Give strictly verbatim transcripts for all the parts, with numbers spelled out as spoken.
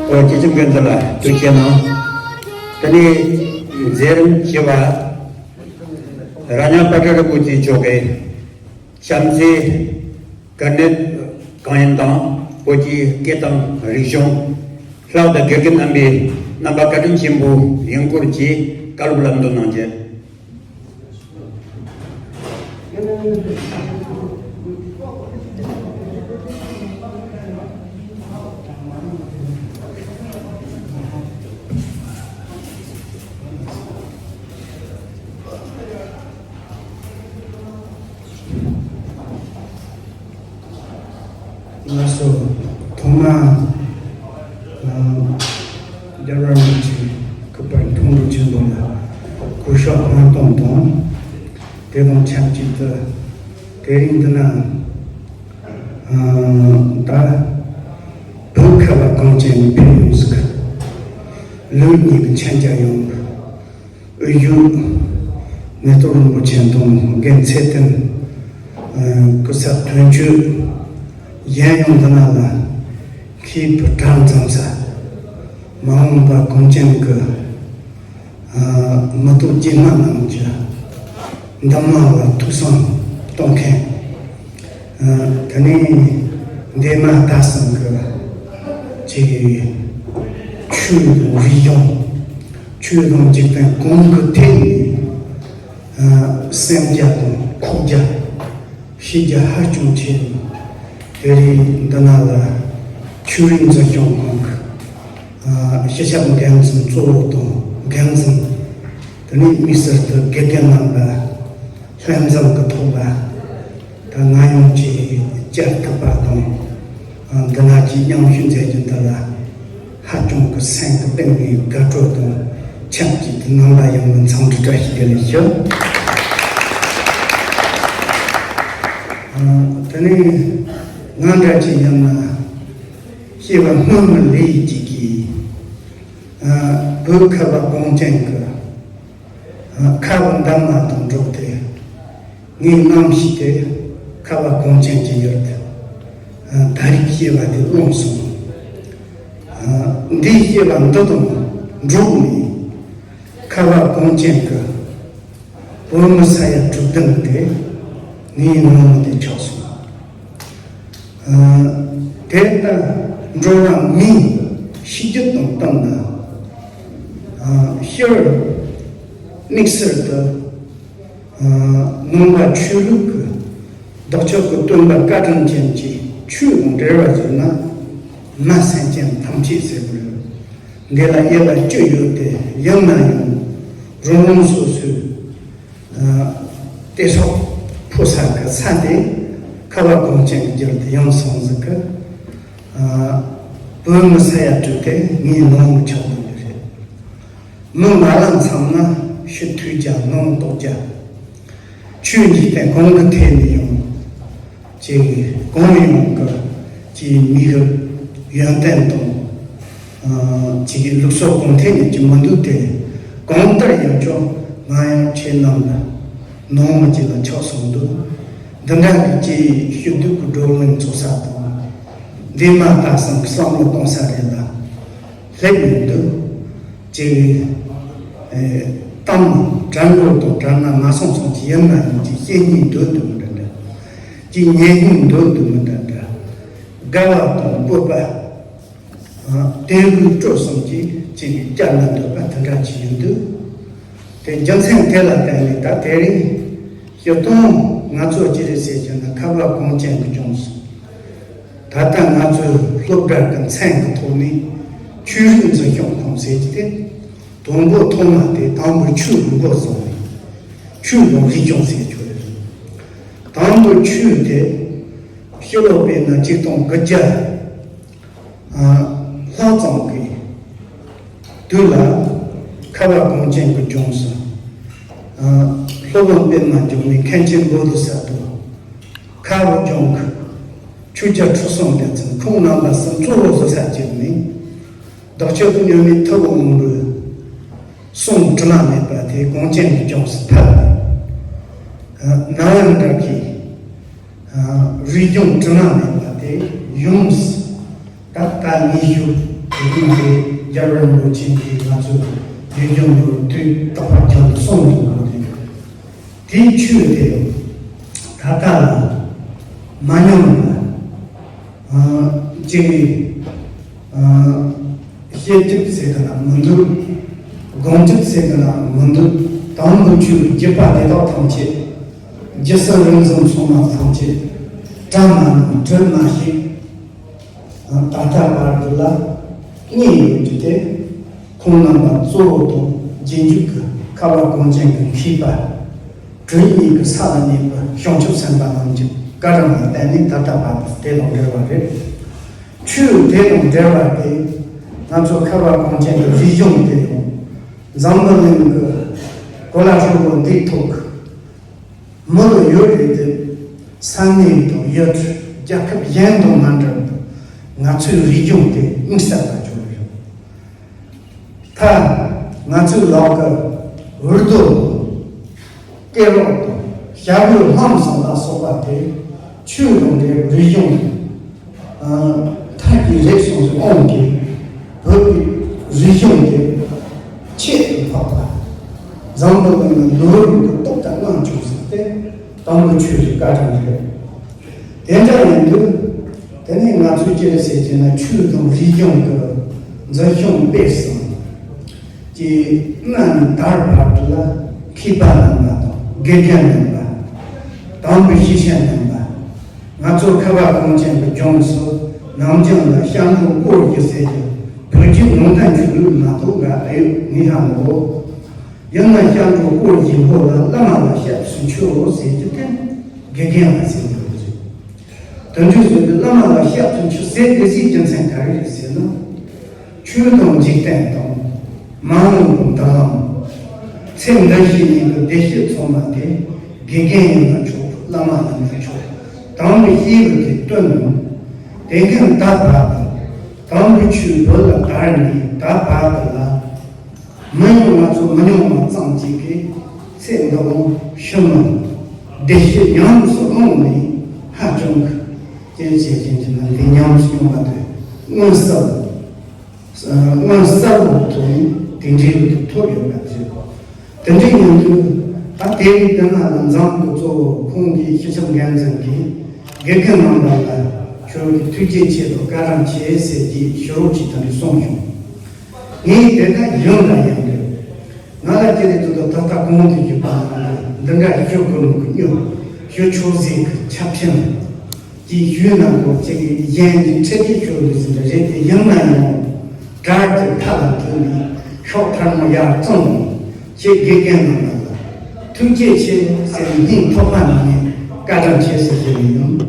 སྐྱེ་ཁམས་དགེ་འདུན་ལ་ཐུགས་རྗེ་གནང་། དེ་ནས་མཛད་རིམ་བཞི་པ། རྭ་ཉག་པ་ཏྲ་རིན་པོ་ཆེ་མཆོག་གིས་བྱམས་བརྩེ་དཀར་ནད་གང་ཡིན་དང་བོད་ཀྱི་སྐད་དང་རིག་གཞུང་། ལྷག་ཏུ་དགེ་རྒན་རྣམ་པའི་རྣམ་པ་བཀའ་དྲིན་ཆེན་པོ་ཡིན་སྐོར་གྱི་བཀའ་སློབ་ལམ་སྟོན་གནང་རྒྱུ། ང་ཚོ་ཐོག་མ་རྒྱལ་བ་རིན་པོ་ཆེ་སྐུ་པར་མཐོང་གྲོལ་ཆེན་པོ་ལ་གུས་ཞབས་སྔ་གཏོང་དང་། དེ་དང་ཆབས་ཅིག་ཏུ་དེ་རིང་འདི་ན་ད་བོད་ཁ་བ་གངས་ཅན་ནས་ཕེབས་ཡོང་ཟིག་ལུགས་གཉིས་ཀྱི་མཆན་རྒྱག་ཡོང་། དབུས་གཞུང་ནེ་ཏོ་རིན་པོ་ཆེ་དང་རྒན་ཚེ་བརྟན། ཨ། སྐུ་ཚབ་དོན་གཅོད། གཞན་ཡང་འདི་ན་ལ་མཁས་པའི་གྲལ་འཛོམས་ས། མ་འོངས་པ་གངས་ཅན་གྱི་ཨ། མི་ཐོག་རྗེས་མ་རྣམས་ཀྱི་འདུན་མ་ལ་ཐུགས་བསམ་གཏོང་མཁན། ཨ། དེ་ནས་འདས་མ་ད་གསུམ་གྱི་ཅིག་ཆོས་དང་རིག་གཞུང་། ཆོས་དང་འཇིག་རྟེན་གང་གི་ཐད་ནས་ཨ། སེམས་རྒྱ་དང་ཁོག་རྒྱ་ཤེས་རྒྱ་ཧ་ཅང་ཆེ། དེ་རིང་འདི་ན་ལ་ཆོས་རིག་འཛིན་སྐྱོང་ཁང་གི་ཨ། སྤྱི་ཁྱབ་འགན་འཛིན་གཙོ་བོ་དང་འགན་འཛིན། དེ་ནས་དམིགས་བསལ་དུ་དགེ་རྒན་རྣམ་པ་ལྷན་འཛོམས་ཀྱི་ཐོག་ལ་ད་ང་ཡོང་ཅིག་བཅར་ཐུབ་པ་དང་། ཨ། འདི་ན་ཅིག་མཉམ་ཞུགས་མཛད་རྒྱུ་འདི་ལ་ཧ་ཅང་གི་སེམས་ཀྱི་གཏིང་ནས་དགའ་སྤྲོ་དང་ཆབས་ཅིག་ཏུ་རྣམ་པ་ཡོངས་ལ་འཚམས་འདྲི་བཀྲ་ཤིས་བདེ་ལེགས་ཞུ། ཨ། དེ་ནས་ང་འདྲ་ཅིག་ཡིན་ན་སྐྱེ་བ་སྔོན་མའི་ལས་ཡིན་ཅིག་གིས། ཨ། བོད་ཁ་བ་གངས་ཅན་གྱི་ཨ། ཁ་བ་འདབ་མ་དང་འགྲོགས་ཏེ། ངའི་རྣམ་ཤེས་དེ་ཁ་བ་གངས་ཅན་གྱི་ཡུལ་དུ། ཨ། ད་རེས་སྐྱེ་བ་དེ་བླངས་སོང་། ཨ། འདིའི་སྐྱེ་བ་འདི་དང་འགྲོགས་ནས་ཁ་བ་གངས་ཅན་གྱི་བོད་མི་ས་ཡ་དྲུག་བདུན་དེ་ངའི་ནང་མི་དེ་ཆགས་སོང་། ཨ། དེ་ལྟར་འགྲོ་བ་མིའི་གཤིས་རྒྱུད་དང་བསྟུན་ན། ཨ། སྤྱིར་དམིགས་བསལ་དུ། ཨ། ནང་པ་ཆོས་ལུགས་ཀྱི་བདག་ཅག་གི་སྟོན་པ་བཀའ་དྲིན་ཅན་གྱི་ཆོས་དང་འབྲེལ་བ་བྱས་ན། མ་སེམས་ཅན་ཐམས་ཅད་ཟེར་བ་རེད། འདི་ལ་དབྱེ་བ་བཅུ་ཡོད་དེ། ཡིན་ན་ཡང་རང་རང་སོ་སོའི་ཨ། སྟེ་སྲོག་ཕུལ་ས་གི་ས་དེ་ཁ་བ་གངས་ཅན་གྱི་རྒྱུད་དུ་ཡོང་སོང་ཟིག་གི། ཨ། བོད་མི་ས་ཡ་དྲུག་དེ་ངའི་ནང་མི་ཆགས་བསྡད་ཡོད་རེད། མི་ང་ལ་མཚོན་ན་ཕྱི་ཐོས་རྒྱ་ནང་རྟོགས་རྒྱ། ཆོས་འཇིག་རྟེན་གང་གི་ཐད་ནས་ཡང་། ཅིག་གང་ཡིན་གི་ཅིག་མི་གི་ཡོན་ཏན་དང་། ཨ། ཅིག་ལུགས་སྲོལ་གང་ཐད་ནས་ཅིག་མི་འདུག་སྟེ། གང་ལྟར་ཡང་ཅོག་ང་ཡང་ཁྱེད་རྣམས་ལ་ནང་མི་ཅིག་ལ་ཆགས་སོང་འདུག་འདི་འདྲ་གི་ཅིག་ཤུགས་སྡུད་ཀྱི་བགྲོ་གླེང་ཚོགས་ས་དང་། འདས་མ་ད་གསུམ་གྱི་བསམ་བློ་གཏོང་ས་རེད་ལ། སླེབས་ཡོང་དུས་ཅིག་ཨེ། གཏམ་དྲན་དགོས་དང་དྲན་ན་མ་སོང་སོང་ཅིག་ཡིན་ན་ཡང་ཅིག་བཤད་སྙིང་འདོད་འདུག་མི་འདྲ་འདྲ། ཅིག་ཉན་སྙིང་འདོད་འདུག་མི་འདྲ་འདྲ། དགའ་བ་དང་སྤོབས་པ། ཨ། དད་གུས་སྤྲོ་གསུམ་གྱིས་ཅིག་བསྐྱལ་ན་འདོད་པ་དེ་འདྲ་ཅིག་ཡིན་དུས། དེ་རྒྱུ་མཚན་དེ་ལ་བརྟེན་ནས་ད་དེ་རིང་སྤྱིར་བཏང་ང་ཚོ་ཅི་རེད་ཟེར་གྱི་ན་ཁ་བ་གངས་ཅན་གྱི་ལྗོངས་སུ། ད་ལྟ་ང་ཚོའི་སློབ་གྲྭ་གི་མཚན་གྱི་ཐོག་ནས་ཆོས་རིག་འཛིན་སྐྱོང་ཁང་ཟེར་གྱི་དེ། དང་པོ་ཐོག་མ་དེ་དང་པོ་ཆོས་ཀྱི་མགོ་བརྩམས་ནས་ཆོས་དང་རིག་གཞུང་ཟེར་ཆོག་རེད། དང་པོ་ཆོས་དེ་ཕྱི་ལོ་དཔེར་ན་ཆིག་སྟོང་དགུ་བརྒྱ་ཨ་ལྷག་ཙམ་གྱི་དུས་ལ་ཁ་བ་གངས་ཅན་གྱི་ལྗོངས་སུ། ཨ། སློབ་དཔོན་པདྨ་འབྱུང་གནས་མཁན་ཆེན་བོ་དྷི་ས་ཏྭ་ཁ་བ་ལྗོངས་ཀྱི་ཆོས་རྒྱལ་ཁྲི་སྲོང་ལྡེ་བཙན་ཁོང་རྣམ་པ་གསུམ་གཙོ་བོ་བཟོ་ས་བྱས་ནས། བདག་ཅག་གི་མཉམ་མེད་ཐུ་བོ་མང་པོའི་གསུང་དྲི་མ་མེད་པ་དེ་གངས་ཅན་གྱི་ལྗོངས་སུ་ཕབ་ནས། ཨ། ནང་པ་འདྲ་གི་ཨ། རིག་གཞུང་དྲི་མ་མེད་པ་དེ་ཡོངས་སུ་ད་ལྟ་ཉི་ཤུ་ དེ་རིང་གི་རྒྱལ་བ་རིན་པོ་ཆེ་གིས་ང་ཚོའི་ཡུལ་ལྗོངས་ལ་དུས་རྟག་པར་ཀྱང་གསུང་དུ་གནང་དེ། དེའི་ཆོས་དེ་ད་ལྟ་ལ་མ་ཉམས་པ་ཅིག་བཤད་རྒྱུ་ཟེར་གི་ན་མི་འདུག་སྒོམ་རྒྱུ་ཟེར་གི་ན་མི་འདུག་དང་པོ་ཆོས་རྒྱུད་པ་དེ་དག་ཐམས་ཅད། རྒྱུ་སྲིད་རིག་གཞུང་ཚང་མ་ཐམས་ཅད་བྲལ་མ་ནུས་བྲལ་མ་ཤེས། ད་ལྟ་བར་དུ་ལ་གཉིས་ཡོད་རྒྱུ་དེ། ཁོང་རྣམ་པ་གཙོ་བོ་དང་རྗེས་འཇུག་གི་ཁ་བ་གངས་ཅན་གྱི་མཁས་པ། དྲུང་ཡིག་གི་ས་ལ་གནས་པའི་བྱང་ཆུབ་སེམས་དཔའ་རྣམས་ཀྱི་བཀའ་དྲིན་ལ་བརྟེན་ནས་ད་ལྟ་བར་དུ་དེ་དང་འབྲེལ་བ་རེད། ཆོས་དེ་དང་འབྲེལ་བ་དེ་ང་ཚོ་ཁ་བ་གངས་ཅན་གྱི་རིག་གཞུང་དེ་དང་། འཛམ་བུ་གླིང་གི་གོ་ལ་ཧྲིལ་པོ་འདིའི་ཐོག་གི་མི་ལ་ཡོད་རེད་དེ། ས་གནས་དང་ཡུལ་གྲུ་རྒྱལ་ཁབ་གཞན་དང་མ་འདྲ་བར་ང་ཚོའི་རིག་གཞུང་དེ་དམིགས་བསལ་དུ་གྱུར་ཡོད། ད་ང་ཚོའི་ལག་གི་འུར་རྡོ་དང་སྐེ་རགས་དང་ཞྭ་གོས་ལྷམ་སོགས་ལ་སོགས་པ་དེ་ཆོས་དང་འབྲེལ་བའི་རིག་གཞུང་དང་། མཐའ་གི་རིགས་སོ་སོའི་དབང་གིས་བོད་ཀྱི་རིག་གཞུང་དེ་ཁྱད་དུ་འཕགས་པ། འཛམ་བུ་གླིང་ལ་ལོ་རིམ་གྱི་ཐོག་ཏུ་གནང་བཅུག་ཟིན་ཏེ་དང་པོ་ཆོས་ཀྱི་བཀའ་དྲིན་རེད། དེ་འདྲ་ཡིན་དུས་དེ་ནས་ང་ཚོས་ཅི་རེད་ཟེར་གྱི་ན་ཆོས་དང་རིག་གཞུང་གི་འཛིན་སྐྱོང་སྤེལ་གསུམ་གྱི་གནའ་ནས་ད་བར་དུ་ལ་མཁས་པ་རྣམ་པ་དང་དགེ་རྒན་རྣམ་པ། དང་པོའི་ཤེས་བྱ་རྣམ་པ། ང་ཚོ་ཁ་བ་གངས་ཅན་གྱི་ལྗོངས་སུ་ནམ་རྒྱུན་ལ་སྐྱབས་འགྲོ་སྐོར་གྱི་ཟེར་གྱི་བོད་ཀྱི་ནང་བསྟན་ཆོས་ལུགས་མ་གཏོགས་འགའ་ཨེ་ཡོད་ངེས་ཧ་མི་གོ། ཡང་ན་སྐྱབས་འགྲོ་སྐོར་གྱི་འགོ་ལ་བླ་མ་ལ་སྐྱབས་སུ་མཆིའོ་ཟེར་གྱི་དེ་དགེ་རྒན་ལ་ཟེར་གྱི་ཡོད་རེད། དོན་དུ་བཟོས་པའི་བླ་མ་ལ་སྐྱབས་སུ་མཆིའོ་ཟེར་དགོས་སའི་རྒྱུ་མཚན་ག་རེ་རེད་ཟེར་ན། ཆོས་དང་འཇིག་རྟེན་དང་། མ་འོངས་པའི་མདུན་ལམ། ཚེ་འདི་ཕྱི་གཉིས་ཀྱི་བདེ་སྐྱིད་ཚང་མ་དེ་དགེ་རྒན་ཡིན་ན་ཆོག་བླ་མ་ཡིན་ན་ཆོག་དང་པོའི་ཤེས་རབ་དེ་བཏོན་ནས། དེ་གིན་ད་བར་དུ་དང་པོའི་ཆོས་བོད་ལ་དར་ནས་ད་བར་དུ་ལ། མི་ཡོང་ང་ཚོ་མི་ཉུང་བ་ཙམ་གཅིག་གིས་ཚེ་འདི་ལོ་ཕྱི་མ་བདེ་སྐྱིད་ཉམས་སུ་བླངས་ནས་ཧ་ཅང་གི་རྐྱེན་བྱེད་ཀྱིན་གྱི་ན་འདི་ཉམས་སུ་མྱོང་བ་དེ་མངོན་གསལ། མངོན་གསལ་དུ་ཐོག་ནས་དེ་འདྲའི་ཐོབ་ཡོད་པ་ཞིག་དེ་འདྲའི་ཡིན་དུས་ད་དེ་རིང་འདི་ན་ལ་འཛམ་བུ་གཙོ་བོ་ཁོང་གིས་སྤྱི་ཁྱབ་འགན་འཛིན་གྱིས་དགེ་རྒན་རྣམ་པ་ལ་ཁྱོད་ཀྱི་ཐུགས་རྗེ་ཆེ་དང་བཀའ་དྲིན་ཆེ་ཟེར་གྱིས་ཞུ་རོགས་ཀྱིས་དེ་འདྲ་གསུངས་བྱུང་། ངས་དེ་ལྟར་ཡོང་ལ་ཡང་འདོད། ང་ལ་ཁྱེད་རེ་དུ་དུ་ད་ལྟ་གོང་དུ་ཞུས་པ་ནང་བཞིན་འདི་འདྲ་ཞུ་དགོས་མི་དགོས་སྙམ། ཞུ་ཆོག་ཟིག་གི་ཆ་འཕྲིན་གྱིས་ཞུས་ན་གོ་ཅིག་གཞན་གྱི་ཁྲིད་ཀྱི་ཞུ་འདུག་ཟིན་འདྲ་རེད་དེ་ཡང་ན་ཡང་དྲག་གི་མཐའ་ལ་ཐུག་ནས་ཤོག་ཐར་མོ་ཡར་བཙོང་ནས་ཁྱེད་དགེ་རྒན་རྣམས་ལ་ཐུགས་རྗེ་ཆེ་ཟེར་ནས་སྙིང་ཐག་པ་ནས་བཀའ་དྲིན་ཆེ་ཟེར་ཞུ་ནས་ཡིན།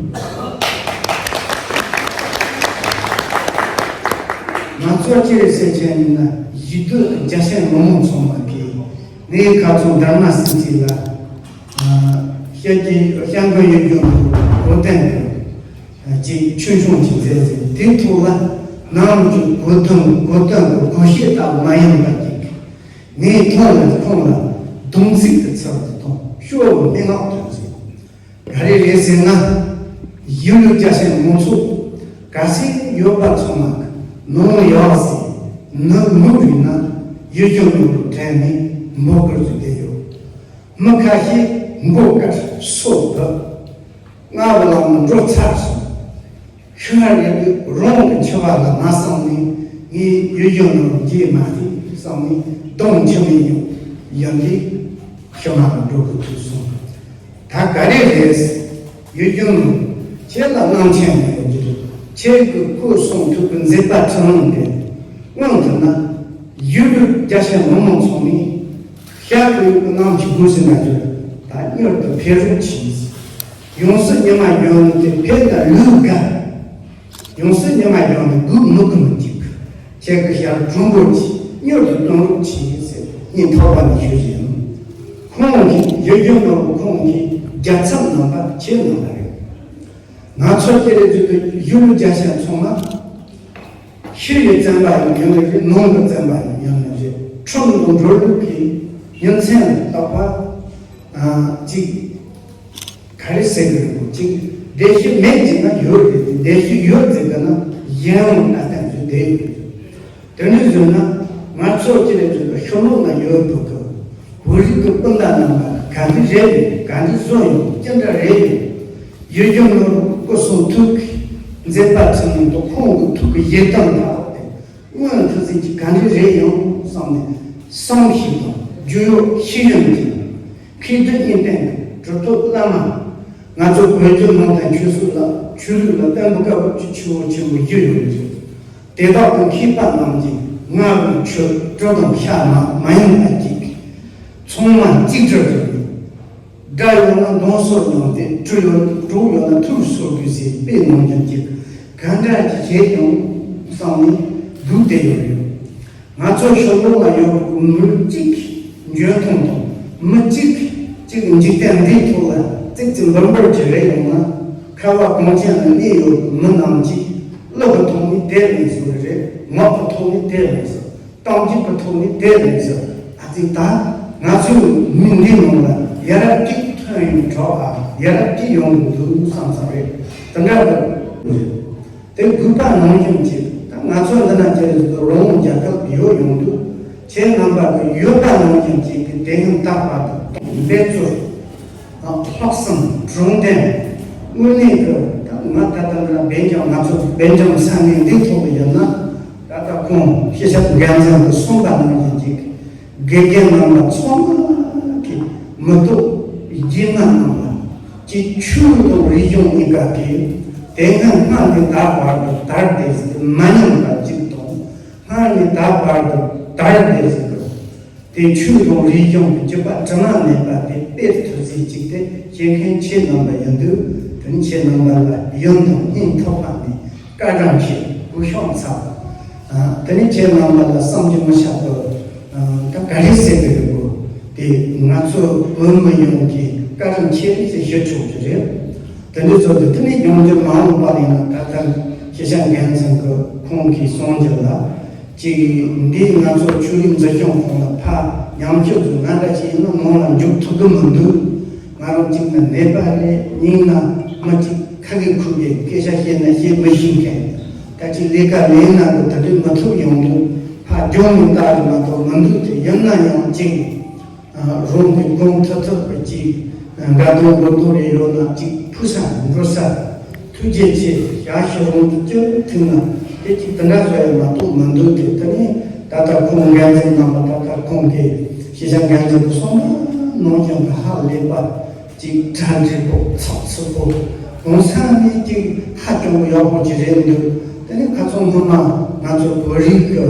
ང་ཚོ་ཅི་རེད་ཟེར་བྱས་ཡིན་ན་གཞིས་སྡོད་རྒྱ་ཆེན་མི་མང་ཚང་མ་གིས་ངའི་ཁ་ཚོན་འདར་མ་སྲིད་ཅིག་ལ་བཤད་ཀྱི་བཤད་མགོན་ཡོད་རྒྱུ་གོ་བསྟན་གྱི་ཆོས་སྐྱོང་ཅིག་མཛད་ཟེར་དེའི་ཐོག་ལ་ནམ་རྒྱུན་གོ་དོན་གོ་དོན་གྱི་གོ་ཤེས་ལྟ་བུ་མ་ཡིན་པ་ཅིག་ངས་མཐོང་ལ་ཁོང་ལ་སྡོམ་ཚིག་གི་ཚུལ་དུ་མཐོང་ཤོག་གི་སྨྲེ་སྔགས་ཐོན་ཟེར། ག་རེ་རེད་ཟེར་ན། ཡུལ་ལུགས་རྒྱ་ཆེན་མང་ཚོགས་ག་སེ་ཡོད་པ་ཚང་མ་གི་ནང་ཡོད་ཟེར་ནི་མུ་རིག་ན་ཡུལ་ལྗོངས་ནང་དུ་དྲན་ནས་འབོད་སྐུལ་དུ་བསྡད་ཡོད། མི་ཁ་ཤས་མགོ་དཀར་སོ་བུད། རྔ་བ་ལ་མི་འགྲོ་ཚར་སོང་། ཤི་ཧར་ཡག་གི་རང་གི་འཆི་བ་ལ་མ་བསམ་ནས་ངས་ཡུལ་ལྗོངས་ནང་རྒྱས་མ་ཐུབ་བསམ་ནས་གདོང་མཆི་མས་ཡོང་ཡང་གི་ཤི་མ་གི་འགྲོ་གི་ཐུག་སོང་། ད་ག་རེ་རེད། ཡུལ་ལྗོངས་ནང་ཁྱེད་ལ་སྣང་ཆེན་མེད་པ་འདི་རེད། ཁྱེད་ཀྱི་ཁོད་སོང་ཐུབ་པའི་མཛད་པ་ཁྲི་ལོང་རེད། དངོས་ཐོག་ན་ཡུལ་ལུགས་རྒྱ་ཆེན་མི་མང་ཚང་མས་ཤ་གི་ཡུལ་གྱི་གནམ་གྱི་དགུན་ཟིན་ན་འགྱུར་ད་མྱུར་དུ་ཕེབས་རོགས་གྱིས། ཡོངས་སུ་ཉི་མ་ཡོང་ནི་དེ་ཕེབས་ན་ལུས་དགའ། ཡོངས་སུ་ཉི་མ་ཡོང་ནི་སྒུག་མི་དགོས་མི་འཇིག་ཁྱེད་ཀྱི་ཞལ་དྲུང་འཁོར་གྱིས་མྱུར་དུ་སྟོན་རོགས་གྱིས་ཟེར་སྙིང་ཐག་པ་ནས་ཞུ་བཞིན། ཁོང་གིས་ཡུལ་ལྗོངས་ནོར་བུ་ཁོང་གིས་རྒྱལ་ཚབ་རྣམ་པ་ཁྱེད་རྣམ་པ་རེད། ང་ཚོ་སྤྱི་རེ་ཚོ་གི་ཡུལ་རྒྱ་ཆེན་ཚང་མ་ཕྱི་ཡི་བཙན་པ་ཡང་ཡོང་ནི་རེད། ནང་གི་བཙན་པ་ཡང་ཡོང་ནི་རེད། ཁྲིམས་དང་འགྲོ་ལུགས་ཀྱི་ཉིན་མཚན་ལ་བརྟག་པ་གཅིག་ག་རེ་ཟེར་གི་རེད་གོ་གཅིག་བདེ་སྐྱིད་མེད་ཅེ་ན་ཡོད་རེད། བདེ་སྐྱིད་ཡོད་ཟེར་གི་ན་ཡན་ལ་ལྟ་སྟངས་ཚོ་བསྡད་ཡོད་རེད། དེ་ནས་བཟུང་ན་ང་ཚོ་སྤྱི་ལ་བརྗོད་པའི་ཤོ་ལོ་ལ་ཡོད་པའི་གི་བོད་རིགས་ཀྱི་སྤུན་ཟླ་རྣམ་པ་ག་འདྲ་རེད་ཡོད། ག་འདྲ་བཟོ་ཡོད། ཅི་འདྲ་རེད་ཡོད། ཡུལ་ལྗོངས་ནོར་བུ་སྐུ་གསུང་ཐུགས་ཀྱི་མཛད་པ་ཚུལ་བཞིན་དུ་ཁོང་གི་ཐུགས་ཀྱི་ཡིད་དམ་ལ་བརྟེན། སྔོན་ཐུགས་སྲས་ཀྱི་ག་འདྲ་རེད་ཡོང་བསམ་ནས་བསམ་ཤེས་དང་རྒྱུས་ཡོད་ཤེས་ཡོན་གྱི་མཁས་གྲུབ་གཉིས་ལྡན་གྱི་གྲུབ་ཐོབ་བླ་མ། ང་ཚོ་བོད་བརྒྱུད་ནང་བསྟན་ཆོས་སྲིད་ལ་ཆོས་ལུགས་ལ་བསྟན་པ་དཀར་པོ་ཆུ་ཆེན་པོ་ཆེན་པོ་བཞི་ཡོད་རེད། དེ་དག་གི་མཁས་པ་རྣམས་ཀྱིས་སྔར་བས་ཆོས་སྤྲོ་དང་ཤ་མ་མ་ཡིན་པ་ཅིག་ཚང་མ་གཅིག་སྒྲིལ་བྱས་ནས། དགྲ་ཡོད་ན་གདོང་གསོལ་མྱོང་སྟེ། གྲུ་ཡོད་གྲོགས་ཡོད་ན་ཐུགས་གསོལ་དགོས་ཟེར་དཔེ་ནང་བཞིན་གྱི་གང་འདྲ་ཅིག་བྱས་ཀྱང་བསམ་ནས་སྡུག་བསྡད་ཡོད་རེད། ང་ཚོ་ཤོ་ལོ་ལ་ཡོད་པའི་མི་གཅིག་གི་འཇོན་ཐང་དང་མི་གཅིག་གཅིག་འཇིག་རྟེན་འདིའི་ཐོག་ལ་ཙིག་ཙིག་འབུར་འབུར་གྱི་རེད་ཡོང་ན། ཁ་བ་གངས་ཅན་ལ་གནས་ཡོད་པའི་མི་རྣམས་ཀྱིས་གླུ་གི་ཐོག་ནས་དེ་ལས་བཟོ་གི་རེད། ངག་གི་ཐོག་ནས་དེ་ལས་བཟོ། གཏམ་རྒྱུད་ཀྱི་ཐོག་ནས་དེ་ལས་ཟེར། ཨ་ཙི་ད་ང་ཚོའི་མི་འདི་ནང་ལ་ཡ་རབས་གཅིག་ཐོན་ཡོང་གྲོགས་ཨ་ཡ་རབས་གཅིག་ཡོང་གི་འདུག་བསམ་བསམ་རེད། དེ་འདྲ་འདུག་དེ་དགོས་པ་ནང་བཞིན་གྱི་ད་ང་ཚོ་འདི་ན་ཅི་རེད་ཟེར་རོང་བོ་རྒྱལ་ཁབ་ཡོད་ཡོང་དུས་ཁྱེད་རྣམ་པ་གི་ཡོད་པ་ནང་བཞིན་གྱི་གི་དེ་ཡང་རྟག་པར་དུ་འབད་རྩོལ། ལྷག་བསམ་དྲང་བདེན། དངོས་གནས་ཀྱི་ད་ང་ད་ལྟ་འདི་ལ་སྦེལ་ཇམ་ང་ཚོ་སྦེལ་ཇམ་ས་གནས་འདི་ཐོག་ཏུ་ཡོད་ན། ད་ལྟ་ཁོང་སྤྱི་ཁྱབ་འགན་འཛིན་གྱིས་གསུངས་པ་ནང་བཞིན་གྱི་དགེ་རྒན་རྣམ་པ་ཚང་མ་གི་མི་ཐོག་རྒྱུས་མངའ་རྣམ་པ་གི་ཆོས་དང་རིག་གཞུང་གཉིས་ཀ་གི་དེ་སྔ་སྔར་ནས་ད་བར་དུ་དར་ཏེ་མ་ཉམས་པ་ཅིག་དང་སྔར་ནས་ད་བར་དུ་དར་ཏེ་ཟེར་དུས། དེ་ཆོས་དང་རིག་གཞུང་གི་སྤྱི་པ་དྲི་མ་མེད་པ་དེ་དཔེར་ཐུབ་ཚེ་གཅིག་དེ་བྱེད་མཁན་ཁྱེད་རྣམ་པ་ཡིན་དུས། དེ་ནི་ཁྱེད་རྣམ་པ་ལ་ཡུན་དང་སྙིང་ཐག་པ་ནས་བཀའ་དྲིན་ཆེ། གུས་ཕྱག་འཚལ། དེ་ནི་ཁྱེད་རྣམ་པ་ལ་བསམ་གྱིས་མི་ཁྱབ་པ། ད་ག་རེ་ཟེར་གི་རེད་གོ། དེ་ང་ཚོ་བོད་མི་ཡོངས་ཀྱི་བཀའ་དྲིན་ཆེ་ཟེར་ཞུ་ཆོག་གི་རེད། དེ་འདྲ་ཚོ་དེ་དེ་ནི་ཡོང་རྒྱུ་མ་འོངས་པ་ཡིན་ན། ད་ལྟ་སྤྱི་ཁྱབ་འགན་འཛིན་གྱི་ཁོང་གིས་གསུངས་རྒྱུ་ལ། ཅིག་འདི་ང་ཚོ་ཆོས་རིག་འཛིན་སྐྱོང་ཁང་ལ་ཕར་ཉམས་ཞིབ་ཀྱི་ང་འདྲ་ཅིག་ཡིན་ན་ནང་ལ་འཇུག་ཐུབ་ཀྱི་མི་འདུག་ང་རང་གཅིག་ན་ནད་པ་རེད། གཉིས་ན་མི་གཅིག་ཁ་གི་ཁུག་གི་སྐད་ཆ་བཤད་ན་བཤད་མི་ཤེས་མཁན། ད་ཅིག་ལས་ཀ་ལས་ན་གི་ད་དུས་མི་ཐུབ་ཡོང་དུས་ཕར་རྒྱང་ནས་ལྟ་རུ་མ་གཏོགས་མི་འདུག་དེ་ཡིན་ན་ཡང་ཅིག་རང་གི་གོང་ཐུབ་ཐུབ་པ་ཅིག་དགའ་སྡང་དགོད་སྡང་རེ་ཡོད་ན་ཅིག་ཕུལ་ས་འགྲོ་ས་ཐུགས་རྗེ་ཆེ། ཞག་ཤི་རང་དུ་སྐྱོ་ཐུབ་ན་དེ་ཅིག་དེ་འདྲ་བཟོ་ཡ་མ་གཏོགས་མི་འདུག་དེ་དེ་ནི་ད་ལྟ་ཁོང་འགན་འཛིན་རྣམ་པ་ད་ལྟ་ཁོང་གི་སྤྱི་ཁྱབ་འགན་འཛིན་གསུངས་པ་ནང་བཞིན་གྱི་ཧ་ལས་པ། ཅིག་གྲ་འགྲིག་པོ་ཚགས་ཚུད་པོ། གོང་ས་ནས་ཅིག་ཧ་ཅང་གི་ཡག་པོ་ཅིག་རེད་འདུག་དེ་ནས་ཁ་སང་སྔོན་མ་ང་ཚོ་བོད་རིགས་ཀྱི་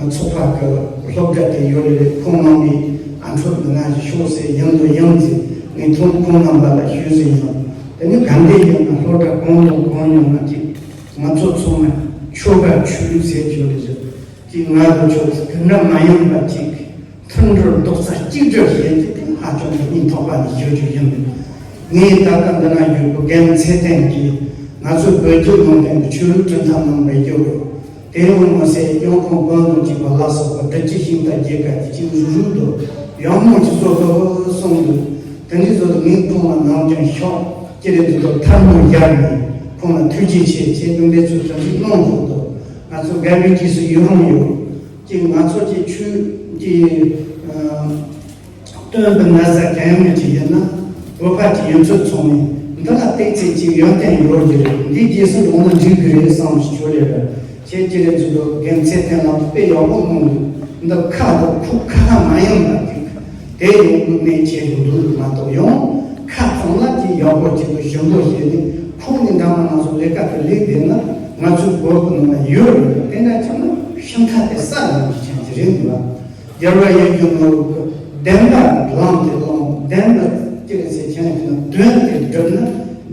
ཚོགས་པ་གི་སློབ་གྲྭ་དེ་ཡོད་རེད། ཁོང་རྣམ་པས་ཨ་འཕྲོད་ང་ཞིག་ཤོག་ཟེར། ཡིན་དུ་ཡིན་ཟེར། ངས་ཐོག་ཁོང་རྣམ་པ་ལ་ཞུས་ཟིན་ཡོད། དེ་ནས་ག་འདྲ་ཡིན་ན་སློབ་གྲྭ་གང་དང་གང་ཡོང་ན་ཅིག་ང་ཚོ་ཚང་མ་ཆོལ་ཁ་ཆོས་ལུགས་ཟེར་གྱི་ཡོད་རེད་ཟེར། ཅིག་ང་ཚོ་ཆོས་དེ་འདྲ་མ་ཡིན་པ་ཅིག་མཐུན་སྒྲིལ་རྡོག་རྩ་གཅིག་སྒྲིལ་བྱས་ཏེ་དེ་ཧ་ཅང་གི་སྙིང་ཐག་པ་ནས་ཞུ་རྒྱུ་ཡིན། ངས་ད་ལྟ་འདི་ན་ཡོད་པའི་རྒན་ཚེ་བརྟན་གྱིས་ང་ཚོའི་བོད་བརྒྱུད་ནང་བསྟན་གྱི་ཆོས་ལུགས་གྲུབ་མཐའ་གནང་བའི་རྒྱུ་རུ། དེ་ཡང་མ་ཟད་ཡང་ཁོང་དཔོན་དང་བཅས་པ་ལ་སོགས་པ་སྒྲུབ་བྱེད་ཤིང་རྟ་བརྒྱད་ཀ་དེ་གཅིག་རུ་རུ་དུ་ཡག་མོ་ཅིག་བཟོ་དགོས་གསུངས་འདུག་དེ་འདྲའི་བཟོ་དུ་ངས་ཁོང་ལ་ནམ་རྒྱུན་ཤོག་ཅི་རེད་འདུག་དུ་ཐལ་མོ་སྦྱར་ནས་ཁོང་ལ་ཐུགས་རྗེ་ཆེ་ཆེ་དུ་འབད་ཚུལ་དུ་གནང་དགོས་འདུག་ང་ཚོ་དགའ་བའི་རྗེས་སུ་ཡི་རང་ཡོད། ཅིག་ང་ཚོ་ཅིག་ཆོས་ཀྱི་ཨ་སྟོན་པའི་ན་བཟའ་གྱོན་མི་ཅིག་ཡིན་ན་བོད་པ་ཅིག་ཡིན་ཚུལ་མཚོན་ནས་འདི་ལ་བལྟས་ཚེ་ཅིག་ཡོན་ཏན་ཡོད་རྒྱུ་རེད། འདིའི་རྗེས་སུ་འོང་ན་འགྲིག་གི་རེད་བསམ་ཞིག་ཆོད་ལེ་རེད། ཁྱེད་ཀྱི་རེད་ཚུལ་དུ་རྒན་ཚེ་བརྟན་ལགས་དཔེ་ཡག་པོ་གནང་འདུག་འདི་ཁ་དང་ཁུག་ཁ་མ་ཡིན་པ་ཅིག་དེ་ཡོང་དགོས་མེད་ཅེས་ཡོང་དུས་མ་གཏོགས་ཡང་ཁ་ཚང་ལ་ཅིག་ཡག་པོ་ཅིག་ཏུ་ཞིམ་པོ་བྱས་ནས་ཁོང་ནི་འདྲ་མ་ང་ཚོ་ལས་ཀ་དེ་ལས་བསྡད་ན་ང་ཚོའི་བོད་ཀྱི་ནང་ན་ཡོད་རེད། དེ་འདྲ་ཆགས་ན་ཤིང་ཁ་དེ་ས་ལ་ཅིག་ཆགས་ཀྱི་རེད་འདུག་རྒྱལ་བ་ཡིད་བཞིན་ནོར་བུ་གི་བདེན་པ་ལམ་དེ་བླངས། བདེན་པ་ཅི་རེད་ཟེར་ཁྱེད་ཀྱི་དོན་དེ་བསྒྲུབས་ན་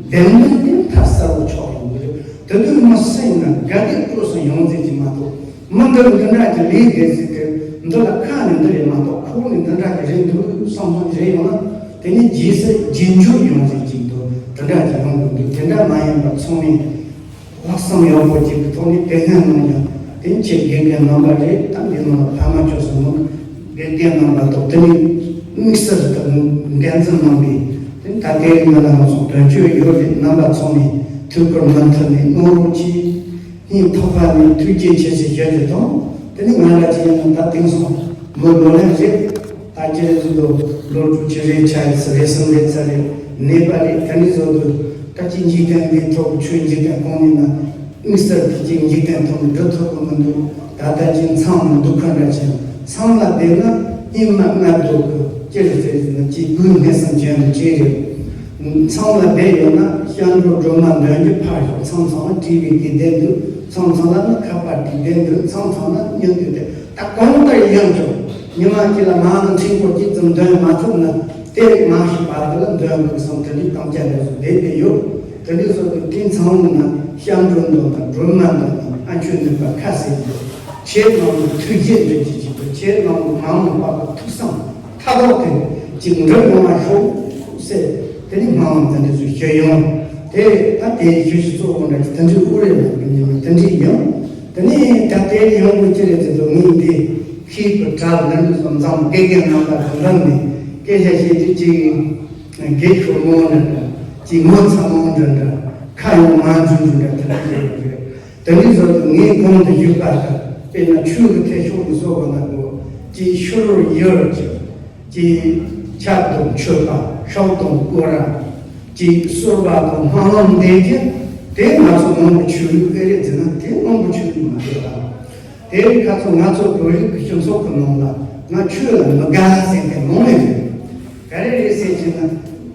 བདེན་པ་དེ་མཐའ་གསལ་པོ་ཆགས་ཡོང་གི་རེད། དེ་དུས་མི་སེམས་ན་དགའ་བདེ་སྤྲོ་སེམས་ཡོང་ཟེར་གྱི་མ་གཏོགས། མི་འདི་འདི་འདྲ་གི་ལས་དེ་ཟེར་གི་འདི་ལ་ཁ་ནས་འདི་རེད་མ་གཏོགས་ཁོག་ནས་འདི་འདྲ་གི་རེད་འདུག་བསམ་བློ་རེ་ཡོང་ན་དེ་ནི་རྗེས་སུ་རྗེས་འཇུག་ཡོང་ཟེར་གྱི་འདུག་དེ་འདྲ་གི་ཡོང་དགོས་འདུག་དེ་འདྲ་མ་ཡིན་པ་ཚང་མས་ལྷག་བསམ་ཡག་པོ་ཅིག་གི་ཐོག་ནས་དེ་སྔ་ནང་ཡང་དེ་ནི་ཁྱེད་དགེ་རྒན་རྣམ་པ་རེད། ད་འདི་ནང་ལ་ཕ་མ་ཁྱོད་སོང་ནོ་དགེ་རྒན་རྣམ་པ་ཐོག་དེ་ནི་དམིགས་བསལ་དུ་འགན་འཛིན་གནང་བའི་དེ་ནི་ད་དེ་རིང་ང་ལ་ང་ཚོ་དོན་གཅོད་ཡོད་རེད། རྣམ་པ་ཚང་མས་ཐུགས་ཁུར་མུ་མཐུད་ནས་གནང་རོགས་གྱིས། སྙིང་ཐག་པ་ནས་ཐུགས་རྗེ་ཆེ་ཞེས་ཞུ་རྒྱུ་དང་ དེ་ནི་ང་ལ་ཅི་ཡང་ད་དེང་སོང་མི་ལོ་ལེན་རེད། ད་ཅི་རེད་ཟེར་དུས་ལོ་དྲུག་ཅུ་རེ་ཆ་ཡི་སི་རེ་གསུམ་རེ་ཚ་རེ་ནད་པ་རེད། དེ་ནི་ཟེར་དུས་ད་ཅི་འཇིག་རྟེན་འདིའི་ཐོག་ཆོས་འཇིག་རྟེན་གང་ནས་ན་དམིགས་བསལ་དུ་ཅི་འཇིག་རྟེན་ཐོག་ནས་འགྲོ་ཐུབ་ཀྱི་མི་འདུག་ད་ལྟ་ཅི་མཚམས་མི་འདུག་ཁ་འདྲ་ཅན་མཚམས་ལ་བསྡད་ན་སྙིགས་མ་ལྔ་བདོ་གི་ཅི་རེད་ཟེར་ཟེར་ན་ཅི་དགུའི་གནས་སམ་ཅན་དུ་ཅི་རེད། མཚམས་ལ་བསྡད་ཡོད་ན་སྐྱབས་འགྲོ་སྒྲོལ་མ་འདོན་རྒྱུ་ཕར་ཞོག་མཚམས་མཚམས་ལ་བྲིས་པའི་དགེ་ལྡན་འདུག་མཚམས་མཚམས་ལ་ནི་ཁ་པར་དགེ་ལྡན་འདུག་མཚམས་མཚམས་ལ་སྙིང་འདོད་དེ་ད་གང་ལྟར་ཡང་ཅུང་ཉི་མ་གཅིག་ལ་མང་ནི་ཕྲེང་སྐོར་གཅིག་ཙམ་འདོན་མ་ཐུབ་ན་དེ་རིགས་མང་ཞིག་བར་དུ་ལ་འདོན་དགོས་བསམ་དེ་འདྲའི་དམ་བཅའ་ལས་སུ་བསྡད་དེ་ཡོད། དེ་འདྲའི་སོགས་ཀྱི་དེ་མཚམས་ལ་སྐྱབས་འགྲོ་འདོན་དང་སྒྲོལ་མ་འདོན་དང་ཨ་མཆོད་འདོན་པ་ཁ་གསལ་ཡོད། ཁྱེད་རྣམས་ལ་ཐུགས་རྗེ་འདོན་གྱི་བྱེད་པ་ཁྱེད་རྣམས་ལ་མ་འོངས་པ་ལ་ཐུགས་བསམ་མཐའ་དག་དེ་ཅིག་འགྲུབ་ཡོང་བ་ཤོག་ཟེར། དེ་ནི་སྨོན་ལམ་དེ་འདྲ་ཞིག་ཞུས་ཡོང་། དེ་ད་དེ་ཞུ་ཞིག་གཙོ་བོ་འདྲ་ཅིག་དེ་འདྲའི་དབུ་རེ་ལ་གི་ཉི་མ་དེ་འདྲའི་ཡང་དེ་ནི་ད་དེ་ཡོང་གི་ཅི་རེད་ཟེར་དུས་ངས་འདི་ཤེས་པའི་གྲལ་ལ་འདི་སོང་ཙང་དགེ་རྒན་རྣམ་པ་དང་འདྲ་ནས་སྐད་ཆ་བཤད་རྒྱུ་ཅིག་དགེ་ཆོ་མོ་འདྲ་འདྲ་ཅིག་ངོ་ཚ་མོ་འདྲ་འདྲ་ཁ་ཡོང་མ་འཛུལ་འཛུལ་འདྲ་དེ་འདྲ་ཡོད་རེད། དེ་འདྲའི་བཟོ་དུ་ངས་གོང་དུ་ཞུས་པ་ལྟར་དཔེར་ན་ཆོས་ཀྱི་ཐེག་མཆོག་ཏུ་སོགས་པ་ལ་གོ་ཅིག་ཤུ་རུ་ཡོད་ཅིག་ཅིག་ཆབ་དང་མཆོད་པ་ཤོག་དང་སྐོར་ར་ཅིག་གསོལ་བ་དང་སྨོན་ལམ་འདེབས་རྒྱུ་དེ་ང་ཚོ་མང་པོ་ཆོས་ལུགས་ཨེ་རེད་ཟེར་ན་དེ་མང་པོ་ཆོས་ལུགས་མ་རེད་ལ། དེ་རིང་ཁ་ཚོ་ང་ཚོ་བོད་རིགས་ཀྱི་སྤྱི་ཚོགས་ཀྱི་ནང་ལ་ང་ཆོས་ལ་མི་དགའ་ཟེར་མཁན་མང་ནས་རེད། ག་རེ་རེད་ཟེར་གྱི་ན།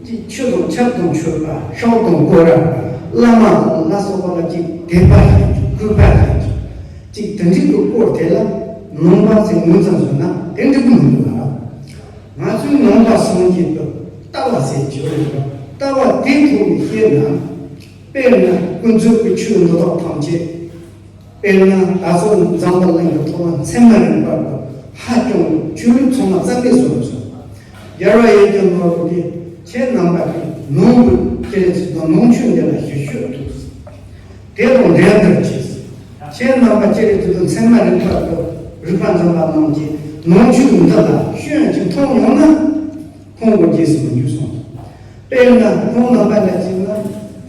ཅིག་ཆོས་དང་ཆབ་དང་མཆོད་པ་ཤོག་དང་སྐོར་ར། བླ་མ་དང་ལ་སོགས་པ་ལ་ཅིག་དད་པ་རེད་ཅིག་གུས་པ་རེད་ཅིག་ཅིག་དེ་འདྲའི་གི་སྐོར་དེ་ལ་ནང་པ་ཟེར་ངོས་ཙམ་བཟོས་ན་དེ་འགྲིག་གི་མི་འདུག་ཨ། ང་ཚོའི་ནང་པ་སངས་རྒྱས་པའི་ལྟ་བ་ཟེར་གྱི་ཡོད་རེད། ལྟ་བ་དེའི་ཐོག་ནས་བཤད་ན། དཔེར་ན་ཀུན་རྫོབ་ཀྱི་ཆོས་འདི་དག་ཐམས་ཅད། དཔེར་ན་ད་གཟོད་འཛམ་བུ་གླིང་གི་ཐོག་ལ་མཚན་མ་རིག་པ་དང་ཧ་ཅང་ཆོས་ལུགས་ཚང་མ་རྩ་འགེངས་བཟོ་དགོས་སོ། རྒྱལ་བ་ཡིད་བཞིན་ནོར་བུ་གིས་ཁྱེད་རྣམ་པ་གི་ནང་དུ་ཅི་རེད་ཟེར་དང་ནང་ཆོས་འདི་ལ་ཞུ་ཞུ་འདུག་དེ་དང་འབྲེལ་བར་བྱས། ཁྱེད་རྣམ་པ་ཅི་རེད་ཟེར་དང་མཚན་མ་རིག་པ་དང་རིག་པ་འཛིན་པ་རྣམས་ཀྱིས་ནང་ཆོས་འདི་ལ་ཤོན་ཅིག་མཐོང་ཡོང་ན། ཁོང་གི་རྗེས་སུ་མི་འཇུག་གསུངས། དཔེར་ན་ཁོང་རྣམ་པ་ལ་གཅིག་ན་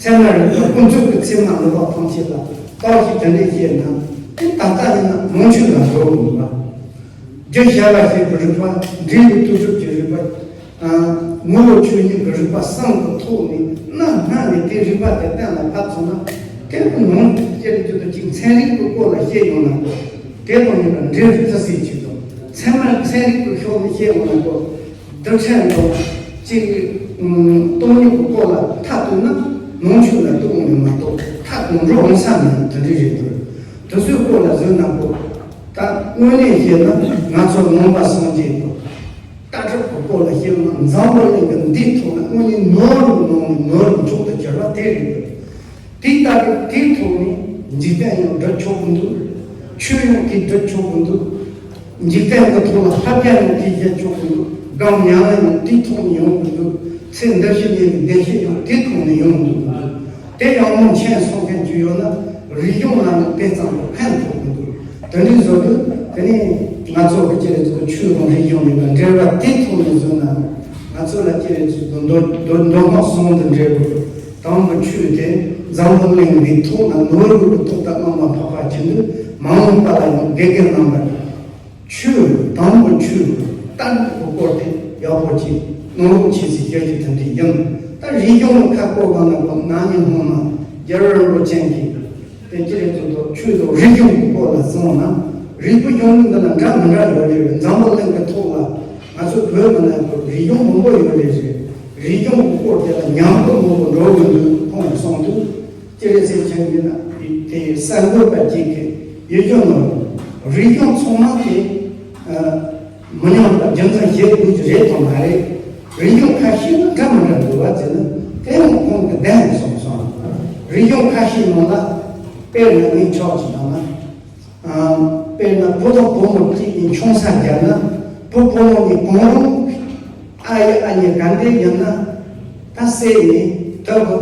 ཚད་མ་རིག་པ་ཀུན་རྫོབ་ཀྱི་ཚད་མ་ལུགས་ཐམས་ཅད་ལ་བརྟག་ཞིབ་དེ་འདྲས་བྱས་ན་དེ་ད་ལྟ་ཡིན་ན་ནང་ཆོས་ལ་འགྲོ་དགོས་པ། རྒྱུ་བྱ་བ་ཞེས་པའི་རིག་པ་འབྲས་བུ་ལྟོ་གྲུབ་ཀྱི་རིག་པ། ངོ་བོ་ཆོས་ཉིད་ཀྱི་རིག་པ་གསུམ་གྱི་ཐོག་ནས་གནའ་སྔ་ནས་དེ་རིག་པ་དེ་གཏན་ལ་ཕབ་སོང་ན་དེ་ཀུན་ནང་དུ་སྐྱེ་རྒྱུ་དང་གཅིག་ཚན་རིག་གི་སྐོར་ལ་བཤད་ཡོང་ན་དེ་དང་ཡིན་པ་འབྲས་བུ་བརྩི་སྲིད་ཀྱི་དང་ཚད་མ་ཚན་རིག་གི་ཕྱོགས་ནས་བཤད་ཡོང་ན་རྡུལ་ཕྲན་དང་གཅིག་སྟོང་ཉིད་ཀྱི་སྐོར་ལ་མཐའ་གཏུགས་ན་ནང་ཆོས་ལ་གཏུགས་འོང་ནས་མ་གཏོགས་མཐའ་གཏུགས་འགྲོ་འོང་ས་མེད་དེ་འདྲ་རེད་འདུག་དེ་ཚོའི་སྐོར་ལ་བཟོས་ན་གོ། ད་དངོས་གནས་བཤད་ན་ང་ཚོ་ནང་པ་སངས་རྒྱས་ཀྱི་ལྟ་གྲུབ་ཀྱི་སྐོར་ལ་བཤད་ན་འཛམ་བུ་གླིང་གི་འདིའི་ཐོག་ལ་དངོས་གནས་ནོར་བུའི་ནང་ནས་ནོར་བུ་མཆོག་ཏུ་གྱུར་པ་དེ་རེད་འདུག་དེ་ལྟ་བུའི་དེའི་ཐོག་ནས་འཇིག་རྟེན་ཡང་སྒྲུབ་ཆོག་གི་འདུག་ཆོས་ཡང་དེ་སྒྲུབ་ཆོག་གི་འདུག་འཇིག་རྟེན་གྱི་ཐོག་ལ་ཐབས་ཀྱང་ཡང་དེ་བྱེད་ཆོག་གི་འདུག་སྒོམ་ཡང་ཡང་དེའི་ཐོག་ནས་ཡོང་གི་འདུག་ཚེ་འདི་ཕྱི་གཉིས་ཀྱི་བདེ་སྐྱིད་ཡང་དེའི་ཐོག་ནས་ཡོང་གི་འདུག་དེ་ཡང་མོ་མཁྱེན་སོང་མཁན་ཅིག་ཡོད་ན་རིག་གཞུང་ལ་ཡང་དེ་ཙམ་དུ་ཕན་ཐོགས་གི་འདུག་དེ་འདྲའི་བཟོ་དུས་དེ་ནས་ང་ཚོ་གི་ཅི་རེད་ཚོ་ཆོས་དང་རིག་གཞུང་ཡིན་ན་འབྲེལ་བ་དེའི་ཐོག་ནས་བཟོས་ན་ང་ཚོ་ལ་ཅི་རེད་ཚོ་མདོ་མདོ་མདོ་སྔགས་ཟུང་དུ་འབྲེལ་བའི། དང་པོ་ཆོས་དེ་འཛམ་བུ་གླིང་འདིའི་ཐོག་ན་ནོར་བུ་གི་ཐོག་ཏུ་རྔམ་པ་འཕགས་པ་ཆེན་པོས་མ་འོངས་པ་ལ་ཡང་དགེ་རྒན་རྣམ་པར་ཆོས་དང་པོ་ཆོས་ལྟ་གྲུབ་ཀྱི་སྐོར་དེ་ཡག་པོ་ཅིག་གནང་རོགས་བྱེད་ཟེར་རྒྱུ་ཅིག་དེ་འདྲ་ཡིན། ད་རིག་གཞུང་ལ་ཁ་སྐོར་གང་ན་གོ་ན་ནི་སྔོན་མ་རྒྱལ་བ་རིན་པོ་ཆེ་གིས་དེ་ཅི་རེད་ཚོ་ཆོས་དང་རིག་གཞུང་གི་སྐོར་ལ་གསུངས་ན་རིག་པའི་གཞུང་ལུགས་འདི་ལ་འདྲ་མི་འདྲ་ཡོད་རེད། འཛམ་བུ་གླིང་གི་ཐོག་ལ་ང་ཚོ་བོད་མི་ནང་གི་རིག་གཞུང་མང་པོ་ཡོད་རེད་ཟེར། རིག་གཞུང་གི་སྐོར་དེ་ལ་ཉམས་རྒུད་མང་པོ་འགྲོ་གི་འདུག་ཁོང་གིས་གསུངས་འདུག་ཅི་རེད་ཟེར་ཆེན་པོ་ན་དེ་གསར་འགོད་པ་གཅིག་གིས་ཡིད་སྐྱོ་ནོར་རིག་གཞུང་ཚང་མ་དེ་མི་ཉམས་པ་རྒྱུན་འཛིན་བྱེད་དགོས་ཀྱི་རེད་དམ་མ་རེད། རིག་གཞུང་ཁ་ཤས་ནི་འདྲ་མི་འདྲ་འདུག་བ་ཟེར་ན་དེ་ཡང་ཁོང་གིས་བདེན་གསུངས་སོང་། རིག་གཞུང་ཁ་ཤས་ནང་ལ་དཔེར་ན་ངས་ཆོག་ཅིག་བཏང་ན། དཔེར་ན་བུ་དང་བུ་མོ་གཅིག་གཉིས་ཆུང་ས་བརྒྱབ་ན་བུ་བུ་མོ་གཉིས་གང་རུང་ཨ་ཡེ་ཨ་མྱེས་ག་འདྲ་ཡིན་ན་ད་བསད་ནས་ད་བུ་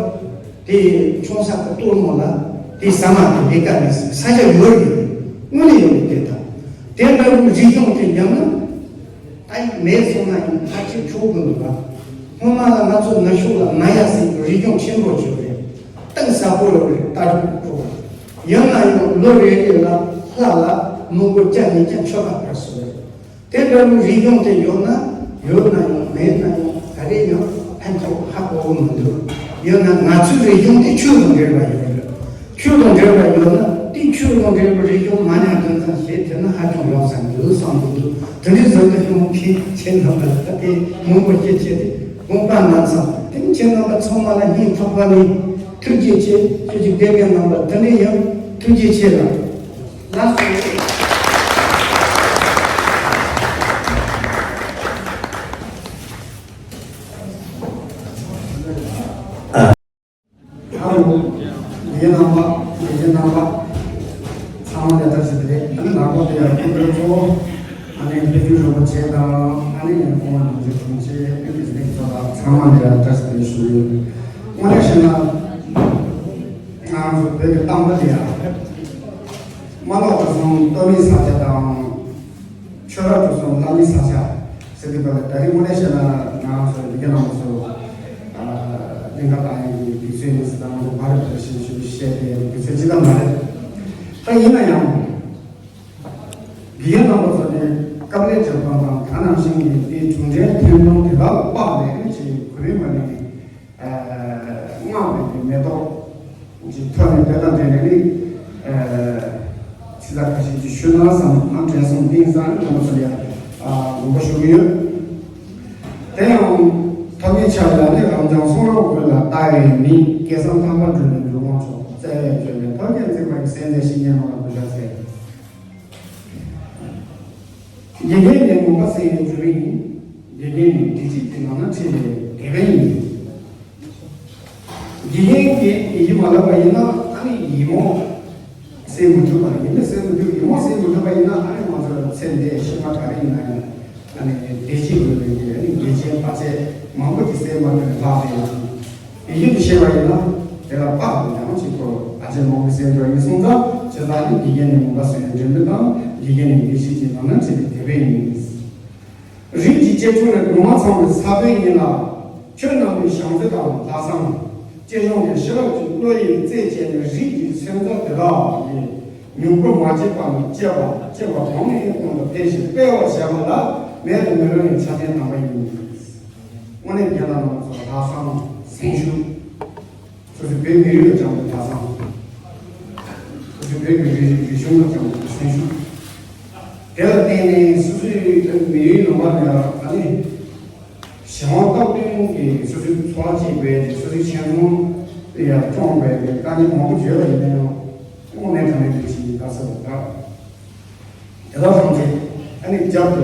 དེ་ཆུང་ས་གི་སྟོན་མོ་ལ་དེ་ཟ་མ་དེ་ལས་ཀ་མེད་ཟེར་ས་ཆ་ཡོད་རེད། དངོས་གནས་ཡོད་རེད། དེ་ད་དེ་འདྲ་བོའི་རིག་གཞུང་དེ་ཉམས་ན་ད་ཡིན་མེད་སོང་ན་ཡང་ཕལ་ཆེར་ཆོག་གི་འདུག་ག་སྔོན་མ་ལ་ང་ཚོ་ནུབ་ཕྱོགས་ལ་མ་ཡ་ཟེར་གྱི་རིག་གཞུང་ཆེན་པོ་ཅིག་ཡོད་རེད། གཏིང་ཟབ་པོ་ཡོད་རེད། ལྟ་གྲུབ་ཁོ་ཡིན་ན་ཡང་ལོ་རེ་རེ་ལ་ལྷ་ལ་ མང་པོ་བསྐྱལ་ནས་ཀྱང་ཆོག་པ་ཕར་སོང་རེད། དེ་འདྲ་བོ་རིག་གཞུང་དེ་ཡོད་ན་ཡོད་ན་ཡང་མེད་ན་ཡང་ག་རེ་ཡང་ཕན་ཐོགས་ཧ་གོ་གི་མི་འདུག་ཡོད་ན་ང་ཚོའི་རིག་གཞུང་དེ་ཆོས་དང་འབྲེལ་བ་ཡོད་རེད། ཆོས་དང་འབྲེལ་བ་ཡོད་ན་དེ་ཆོས་དང་འབྲེལ་བའི་རིག་གཞུང་མ་ཉམས་དོན་ཚན་བྱེད་ཐུབ་ན་ཧ་ཅང་ཡག་ས་འདུག་བསམ་གི་འདུག་དེ་འདྲའི་བཟོ་འདྲ་ཡོང་མཁན་ཁྱེད་རྣམ་པ་ལ་ད་དེ་མང་པོ་བཤད་བྱས་ཏེ་དགོངས་པ་ན་ཚང་དེ་ཁྱེད་རྣམ་པ་ཚང་མ་ལ་སྙིང་ཐག་པ་ནས་ཐུགས་རྗེ་ཆེ། ཁྱེད་ཀྱི་དགེ་རྒན་རྣམ་པ་དེ་འདྲའི་ཡང་ཐུགས་རྗེ་ཆེ་ལ། ལགས་སོ། ཧ་ལོ། ཡིན་ནམ་པ། ཡིན་ནམ་པ། ཚང་མ་ལ་བཀྲ་ཤིས་བདེ་ལེགས། ཨ་ནི་ནང་པ་དེ་ཡང་སྐུ་མགྲོན་གཙོ་བོ། ཨ་ནི་དཔལ་སྤྲུལ་རིན་པོ་ཆེ་དང་། ཨ་ནི་སྐུ་ངོ་ནོར་འཛིན་དྲུང་ཆེ། དབུས་ཀྱི་ལས་ཚོགས་ལ་ཚང་མ་ལ་བཀྲ་ཤིས་བདེ་ལེགས་ཞུ་ཡོད། དངོས་གནས་བཤད་ན། ང་རང་ཚོ་བོད་ཀྱི་གཏམ་དཔེ་ལ་ཡ། རྨ་ལྷོ་གྲུ་གསུམ་སྟོད་སྨད་ས་ཆ་དང་། ཆོས་ར་གྲུ་གསུམ་ལྷ་མིའི་ས་ཆ་ཟེར་གྱི་འདུག་ལ། ད་རིང་དངོས་གནས་བཤད་ན་ང་རང་ཚོ་ཡི་གེ་རྣམ་པ་ཚོ་གླིང་ག་བཏང་ཡག་གི་དུས་ཚོད་ཡིན་ཟེར་དང་། ང་ཚོ་བར་དུ་ཞིབ་ཞིབ་བཤད་དེ་དུས་ཚོད་ཅི་ལྟར་མ་རེད། ད་ཡིན་ན་ཡང་། དགེ་རྒན་རྣམ་པ་ཚོ་ནས་དཀའ་ལས་བརྒྱབ་པ་དང་། ད་ནང་བཞིན་གྱི་དེའི་གྲུབ་འབྲས་ཐོན་སྟངས་དེ་དག་ལ་དཔག་ནས་ཅིག་གོ་རིམ་པ་ནས། སྔགས་པའི་མེ་ཏོག་གི་ཐོག་ནས་དེ་དང་འབྲེལ་ནས་ནི། ཚིག་ཁ་ཤས་ཅིག་ཞུས་ན་བསམ། ཨ། དྲན་གསོ་གཏིང་ཟབ་ནི་ལ་སོགས་ཡ་དགོངས་པ་ཞུ་གི་ཡོད། དེ་ཡང་ཐོག་མའི་ཆར་ལ་ནི། རབ་འབྱམས་གསུང་རབ་འོད་ལ་ལྟ་བའི་མིག་སྐལ་བཟང་ཐར་པར་འགྲོ་བའི་འགྲོ་མགོན་མཆོག་བརྩེ་བས་བརྗོད་པའི་ཐབས་མཁས་འཛིན་པ་ཡི། གསལ་མཛད་བཤེས་གཉེན་རྣམས་ལ་གུས་ཕྱག་འཚལ། དགེ་རྒན་ནི་མུན་པ་སེལ་བའི་རྒྱུ་རུ་ཡིན། དགེ་རྒན་ནི་བདེ་སྐྱིད་ཀྱི་ནང་ན་འཁྲིད་པའི་དད་པ་ཡིན། དགེ་རྒན་གྱིས་ཡི་གེ་མ་བསླབས་པ་ཡིན་ན། ཨ་ནི་ཡིག་རྨོངས་སེལ་མི་ཐུབ་པ། ཡིག་རྨོངས་སེལ་མི་ཐུབ། ཡིག་རྨོངས་སེལ་མི་ཐུབ་པ་ཡིན་ན། ཨ་ནི་ང་ཚོ་ལ་ཚེ་འདིའི་ཤི་མ་ག་རེ་ཡིན་ན་ཡང་། ཨ་ནི་བདེ་སྐྱིད་དགོས་པའི་གི། ཨ་ནི་འགལ་རྐྱེན་བར་ཆད་མང་པོ་ཅིག་སེལ་མ་ཐུབ་པའི་ལྷག་བསྡད་ཡོད། ཡིད་ཆེས་པ་ཡིན་ན་དེ་ལ་དཔག་ཏུ་མེད་པ་ཅིག་གོ། བར་ཆད་མང་པོ་སེལ་འགྲོ་ཡིན་སོང་ཙང་། བྱས་ཙང་ནི་དགེ་རྒན་ནི་མུན་པ་སེལ་བའི་འདྲེན་པ་དང་། དགེ་རྒན་ནི་བདེ་སྐྱིད་ཀྱི་ནང་ན་འཁྲིད་པའི་དད་པ་ཡིན། རིགས་ཀྱི་གཅེས་ཕྲུག་ནི་གདུང་མ་ཚང་བའི་ས་བོན་ཡིན་ལ། ཁྱོད་རྣམས་ནི་བྱམས་བརྩེ་དང་ལྷག་བསམ། གཅེས་སྐྱོང་གི་ཤེས་རབ་ཀྱི་བློ་ཡིས་རྩད་བཅད་ནས། རིགས་ཀྱི་སེམས་རྩ་དེ་དག་གི་མྱུ་གུ་མ་བཅད་པ་ནི་བཅད་པ། བཅད་པ་གོང་ནས་གོང་དུ་འཕེལ་ཞིང་སྤེལ་བར་བྱེད་པ་ལ་མེད་དུ་མི་རུང་བའི་ཆ་རྐྱེན་དམ་པ་ཡིན། དངོས་གནས་རྒན་ལགས་རྣམ་པ་ཚོ་ལྷག་བསམ་སེམས་ཤུགས། སོ་སོའི་བོད་མི་རིགས་ལ་བཅངས་པའི་ལྷག་བསམ། སོ་སོའི་བོད་ཀྱི་རིག་རིག་གཞུང་ལ་བཅངས་པའི་སེམས་ཤུགས། དེ་ལ་བརྟེན་ནས་སོ་སོའི་མི་རིགས་ནང་པ་ནས་ད་ནི་གཞན་དབང་སྟོབས་ལྡན་གྱི་སོ་སོའི་འཚོ་བ་སྐྱེལ་དགོས་ཀྱི། སོ་སོའི་ཁྱིམ་ཚང་ཡར་སྐྱོང་དགོས་ཀྱི་དཀའ་ངལ་མང་པོ་ཡོད་པ་ཡིན་ན་ཡང་། དངོས་གནས་དྲང་གནས་དེ་ཅིག་ཡིན་ད་ཟེར་བ་དང་། དེ་དག་ཐམས་ཅད་ཨ་ནི་རྒྱབ་ཏུ་